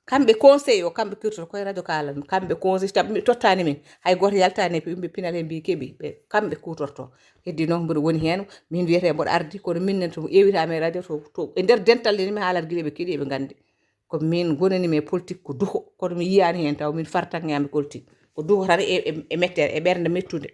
Kamɓe conseil o, kamɓe kirtoto koye radio kaalan, kamɓe conseil, tabi mi tottani min. Hay gooto yaltani e yimɓe pinal he mbi keɓi, ɓe, kamɓe kuutorto. Heddi noon mboɗo woni heen, min wiyete mboɗo ardi, kono min nen to ewitama e radio to, to, e nder dental nde mi haalat gila ɓe keɗi eɓe nganndi. Ko min gonani mi e politique ko duho, kono mi yiyani heen taw min fartanngami politique. Ko duho tan e, e, e mettere, e ɓernde mettude.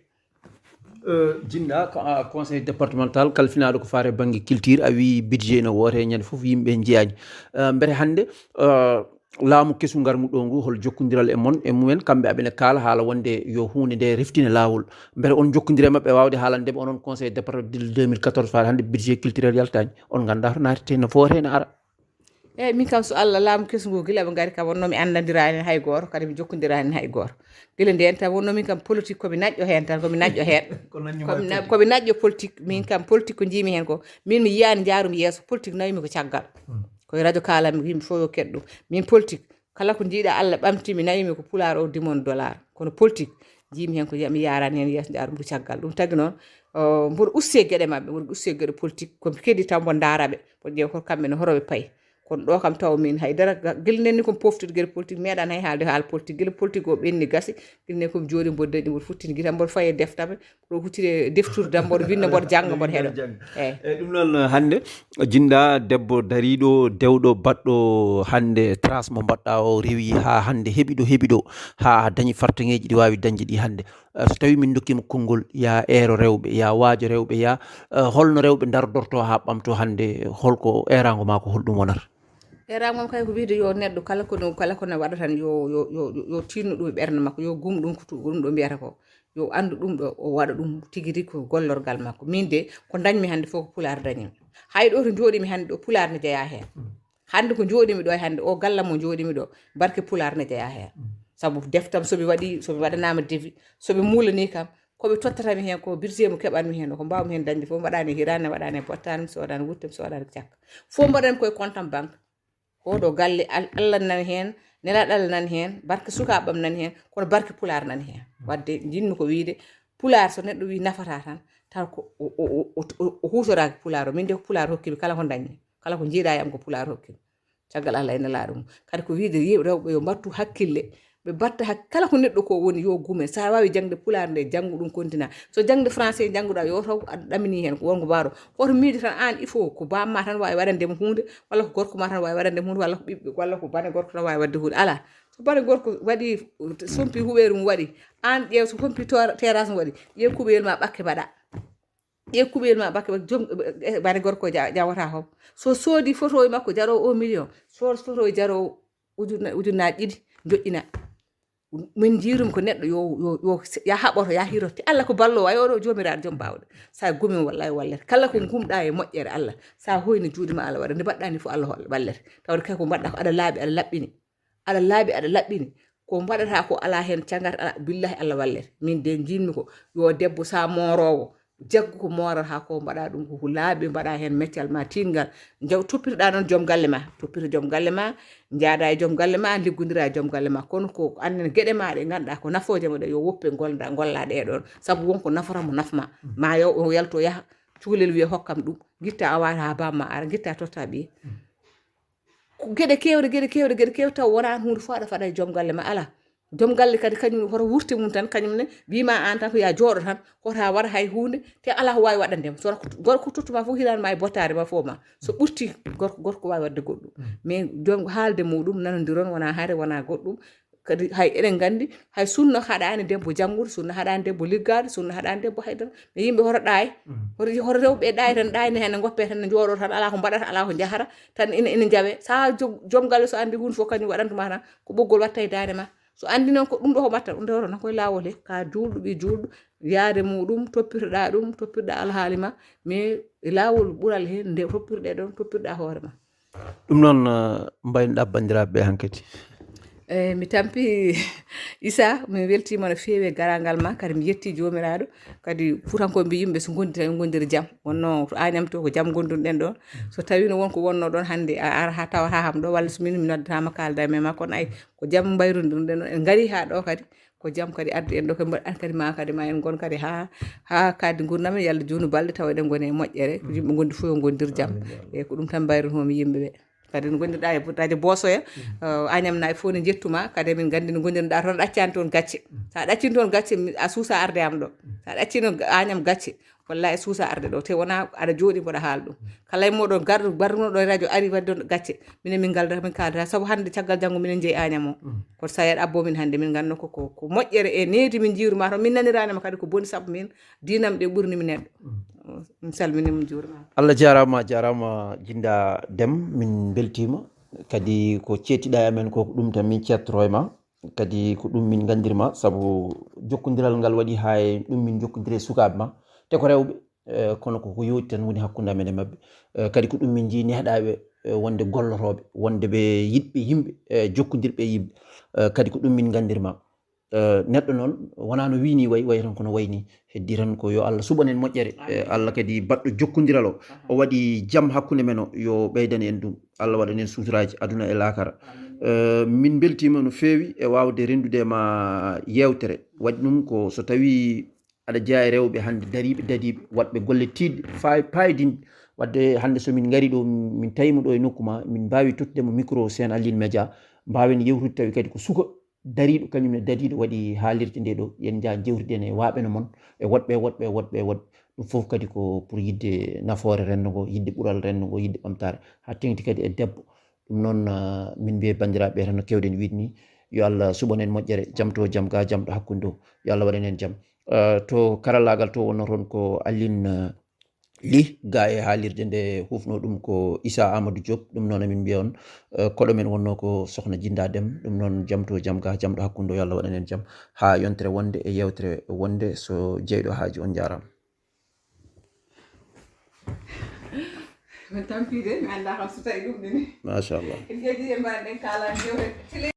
Euh, Jinda, ko, ah, conseil départemental kalfinaaɗo ko faare bannge culture, a wii budget no woote, ñande fof yimɓe njiyaani. Euh, mbete hannde, euh, laamu kesu ngarmu ɗo ngu, hol jokkondiral e mon, e mumen, kamɓe aɓene kaala haala wonde yo huunde nde reftina laawol. Mbete on jokkondire maɓɓe waawde haalande ɓe onon conseil départemental deux mille quatorze faade hannde budget culturel yaltaani? On nganndaa to naatete no foote no ara. Eyyi, min kam so Allah laamu kesu ngu gila ɓe ngari kam wonno mi anndandiraani hay gooto, kadi mi jokkondiraani hay gooto. Gila ndeen tan wonno min kam politique ko mi naƴƴo heen tan, ko mi naƴƴo heen. Ko naññu Ko ma mi na- politique. Ko mi naƴƴo politique, min kam politique ko njiimi heen ko, min mi yiyaani njaarumi yeeso, politique nawimi ko caggal. Koye radio kaalanmi ko yimɓe fof yo keɗ ɗum. Min politique, kala ko njiiɗa Allah ɓamti mi nawimi ko pulaar o dimon dollar. Kono politique, njiimi heen ko mi yaarani heen yeeso, njaarumi ko caggal. Ɗum tagi noon, o, mboɗo usti e geɗe maɓɓe, mboɗo usti e geɗe politique, ko mi keɗi taw mboɗo ndaara ɓe, mboɗo ƴeewa ko kamɓe ne horo ɓe payi. Kono ɗo kam taw min haydara ga- gila nenni komi poftude geɗe politique, meeɗan hay haalde haala politique. Gila politique o ɓenni gasi, gila ne komi jooɗi mboɗo dañi mboɗo futtini gita mboɗo fayi e deftame, mboɗo huccide deftude dam mboɗo winda mboɗo jannga mboɗo heɗo. Eyyi. Eyyi, ɗum noon hannde Jinda debbo dariɗo, dewɗo, baɗɗo hannde trace mo mbaɗɗa o rewi ha hannde heɓi ɗo, heɓi ɗo, ha dañi fartaŋeji ɗi wawi dañde ɗi hannde. Eh, so tawi min dokkima konngol, ya eero rewɓe, ya waajo rewɓe, ya, eh, holno rewɓe dardorto ha ɓamto hannde, holko erango ma ko holɗum wonata? Eram moom kay ko wiide yo neɗɗo kala ko ɗum, kala ko ne waɗa tan yo, yo, yo, yo, yo tinno ɗum e ɓernde makko, yo gum ɗum ko tu-, ko ɗum ɗo mbiyata ko. Yo anndu ɗum ɗo, o waɗa ɗum tigi rigi ko gollorgal makko. Min de, ko dañmi hannde fof ko pulaar dañmi. Hay ɗo to jooɗimi hannde ɗo, pulaar ne jeyaa heen. Hannde ko jooɗimi ɗo e hannde, o galla mo jooɗimi ɗo, barke pulaar ne jeyaa heen. Sabu deftam soɓe waɗi, soɓe waɗanaama devis, soɓe muulanii kam, ko ɓe tottatami heen ko, budget mo keɓanmi heen o, ko mbaawmi heen dañde fof, mbaɗaani hiraande, mbaɗaani bottaani, mi soodaani wutte, mi soodaani cakka. Fof mbaɗanmi koye compte am banque. Oɗo galle, Al-, Allah nani heen, nelaaɗo Allah nani heen, barke sukaaɓe am nani heen, kono barke pulaar nani heen. Wadde njiɗmi ko wiide, pulaar so neɗɗo wii nafata tan, taw ko o, o, o, o, o, o huutoraaki pulaar o. Min de ko pulaar hokkimi, kala ko dañmi, kala ko njiiɗaa e am ko pulaar hokkimi. Caggal Allah e nelaaɗo mum. Kadi ko wiide yimɓe rewɓe yo mbattu hakkille, ɓe mbatta hak-, kala ko neɗɗo ko woni yo gume. So a waawi jaŋde pulaar nde, janngu ɗum kontina. So jaŋde français njannguɗaa, yo taw aɗa ɗamini heen ko wonko mbaaro. Hoto miijo tan aan, il faut ko baam ma tan waawi waɗande mo huunde, walla ko gorko ma tan waawi waɗande mo huunde, walla ko ɓiɓɓe, walla ko bane gorko tan waawi waɗde huunde. Alaa. So bane gorko waɗi, sompi huɓeere mum waɗi, aan ƴeew so sompi tor-, terrasse mum waɗi, ƴeew kuɓeyel ma ɓakke mbaɗa. Ƴeew kuɓeyel ma ɓakke, ɓakke, joom, eh, bane gorko ja-, jawata hom. So soodi photo e makko jaroowo un million, so photo e jaroowo ujunna-, ujunnaaji ɗiɗi, joƴƴina. Min njiirum ko neɗɗo yo, yo, yo, ya haɓoto, ya hiroto. Allah ko ballo, ay oɗo joomiraaɗo joom baawɗe. Sa gumi wallahi wallete. Kala ko gumɗa e moƴƴere Allah, sa hoyni juuɗe ma Allah waɗa. Nde mbaɗɗa ni fof Allah holla, wallete. Tawde kay ko mbaɗɗa ko aɗa laaɓi, aɗa laɓɓini. Aɗa laaɓi, aɗa laɓɓini. Ko mbaɗata ko ala heen caggat, ala, billahi Allah wallete. Min de njiɗmi ko yo debbo sa moorowo, jaggu ko moorata ko, mbaɗa ɗum ko laaɓi, mbaɗa heen meccal ma tiiɗngal. Jaw toppitoɗa noon joom galle ma, toppito joom galle ma, njaada e joom galle ma, liggondira e joom galle ma. Kono ko annen geɗe ma ɗe ngannduɗa ko nafooje ma ɗe, yo woppe ngolda, ngolla ɗe ɗoon. Sabu wonko nafata mo nafma. Ma yo o yalto yaha, cukalel wiya hokkam ɗum. Gitta a waata ha bamma ara, gitta totta ɓiye. Ko geɗe keewɗe, geɗe keewɗe, geɗe keewɗe taw wona huunde fof aɗa faɗa e joom galle ma, alaa. Joom galle kadi kañum hoto wurti mum tan, kañum ne wima aan tan ko ya jooɗo tan, hoto a waɗa hay huunde, te alaa ko waawi waɗande ma. So gorko, gorko tottuma fof hiraani ma e bottaari ma fof ma. So ɓurti gorko, gorko waawi waɗde goɗɗum. Mais joom haalde muɗum, nanondiron, wona hare, wona goɗɗum. Kadi hay eɗen nganndi, hay sunna haɗaani debbo janngude, sunna haɗaani debbo liggaade, sunna haɗaani debbo haydara. Mais yimɓe hoto ɗaay, hoto, hoto rewɓe ɗaay tan, ɗaay ne heen ne ngoppe tan, ne njooɗo tan, alaa ko mbaɗata, alaa ko njahata, tan ina, ina njawe. Sa jo-, joom galle so anndi huunde fof kañum waɗantuma tan, ko ɓoggol watta e daande ma. So anndi noon ko ɗum ɗo ko mbatta, ɗum ɗo tan koye laawol he, ka juulɗo, ɓii juulɗo, yaade muɗum, toppitoɗa ɗum, toppitoɗa alhaali ma, mais e laawol ɓural he, nde toppitoɗe ɗon, toppitoɗa hoore ma. Ɗum noon, eh, mbaynoɗa banndiraaɓe ɓe hankadi. Eyi, mi tampi Issa, mi weltiima no feewi e garaangal ma, kadi mi yetti Joomiraaɗo, kadi Fuutankooɓe mbiyi yimɓe so ngondi tan, ngondira jam. Wonno to Agnam to ko jam ngondunɗen ɗoon. So tawiino won ko wonno ɗoon hannde, a ara haa tawata kam ɗo, walla so min mi noddataama kaalda e men ma, kono ay, ko jam mbayrundirɗen ɗoon. En ngarii haa ɗo kadi, ko jam kadi addi en ɗo, kadi mbaɗ-, an kadi ma, kadi ma en ngon kadi haa, haa kadi ngurndan men, yalla juunu balɗe tawa eɗen ngoni e moƴƴere, ko yimɓe ngondi fof yo ngondir jam. Amin, ya Allah. Eyi, ko ɗum tan mbayrunoomi yimɓe ɓe. Kadi no ngondirɗa e radio Bosoya, eh, Agnam naaɓe fof ne njettuma, kadi emin nganndi no ngondirɗa toon, aɗa accani toon gacce. Sa ɗaccini toon gacce, mi, a suusa arde am ɗo. Sa ɗaccino ga-, Agnam gacce, wallahi a suusa arde ɗo. Te wona aɗa jooɗi mboɗa haala ɗum. Kala e moɗon garɗo, mbarruno ɗo e radio ari wadde on gacce. Minen min ngalda, min kaalda. Sabu hannde caggal janngo minen njeyi Agnam o. Koto Sayed abbo min hannde, min nganndo ko, ko, ko moƴƴere e needi min njiiru ma toon. Min nanirani ma kadi ko boni sabu min diinam ɗe ɓurni mi neɗɗo. Mi salmini mo, mi juurima. Allah jaaraama, jaaraama Jinda Dem, min mbeltiima. Kadi ko ceettiɗa e amen ko, ko ɗum tan min ceettoro e ma. Kadi ko ɗum min nganndirma, sabu jokkondiral ngal waɗi haa e ɗum min njokkondiri e sukaaɓe ma. Te ko rewɓe, eh, kono ko, ko yowti tan woni hakkunde amen e maɓɓe. Eh, kadi ko ɗum min njii nehɗaaɓe, eh, wonde gollotooɓe, wonde ɓe yiɗɓe yimɓe, eh, jokkondirɓe e yimɓe. Eh, kadi ko ɗum min nganndirma. Eh, neɗɗo noon, wonaa no wii nii wayi, wayi tan ko no wayi nii. Heddii tan ko yo Allah suɓan en moƴƴere. Eh, Allah kadi baɗɗo jokkondiral o. O waɗi jam hakkunde men o, yo ɓeydane en ɗum. Allah waɗan en suturaaji aduna e laakara. Eh, min mbeltiima no feewi e waawde renndude e ma yeewtere. Waɗi ɗum ko so tawii aɗa jeyaa e rewɓe hannde dariiɓe, dadiiɓe, waɗɓe golle tiiɗɗe, faay-, paayodinɗe. Waɗde hannde so min ngarii ɗo, min tawi mo ɗo e nokku ma, min mbaawi tottude mo micro Sen Aline Média, mbaawen yewtude tawi kadi ko suka dariiɗo, kañum ne dariiɗo waɗi haalirde nde ɗo. Yen njah jewtiden e waaɓe no mon, e woɗɓe, woɗɓe, woɗɓe, woɗɓe. Ɗum fof kadi ko pour yiɗde nafoore renndo ngo, yiɗde ɓural renndo ngo, yiɗde ɓamtaare, haa teŋti kadi e debbo. Ɗum noon, ah, min mbiye banndiraaɓe tan no keewɗen wiide ni, yo Allah suɓan en moƴƴere, jam to jam ga, jam ɗo hakkunde o, yo Allah waɗan en jam. Ah, to karallaagal to wonno toon ko Aline, ah, Li ga e haalirde nde hufno ɗum ko Issa Amadou Diop. Ɗum noon emin mbiya on, eh, koɗo men wonno ko Sokhna Djinda Deme. Ɗum noon jam to jam ga, jam ɗo hakkunde o, yo Allah waɗan en jam. Haa yontere wonde e yewtere wonde, so jeyɗo haaji, on njaaraama. On tampii de, mi anndaa kam so tawi ɗum ɗini. Machallah. En njeeɗi e mbaɗen kaalaaji jewte.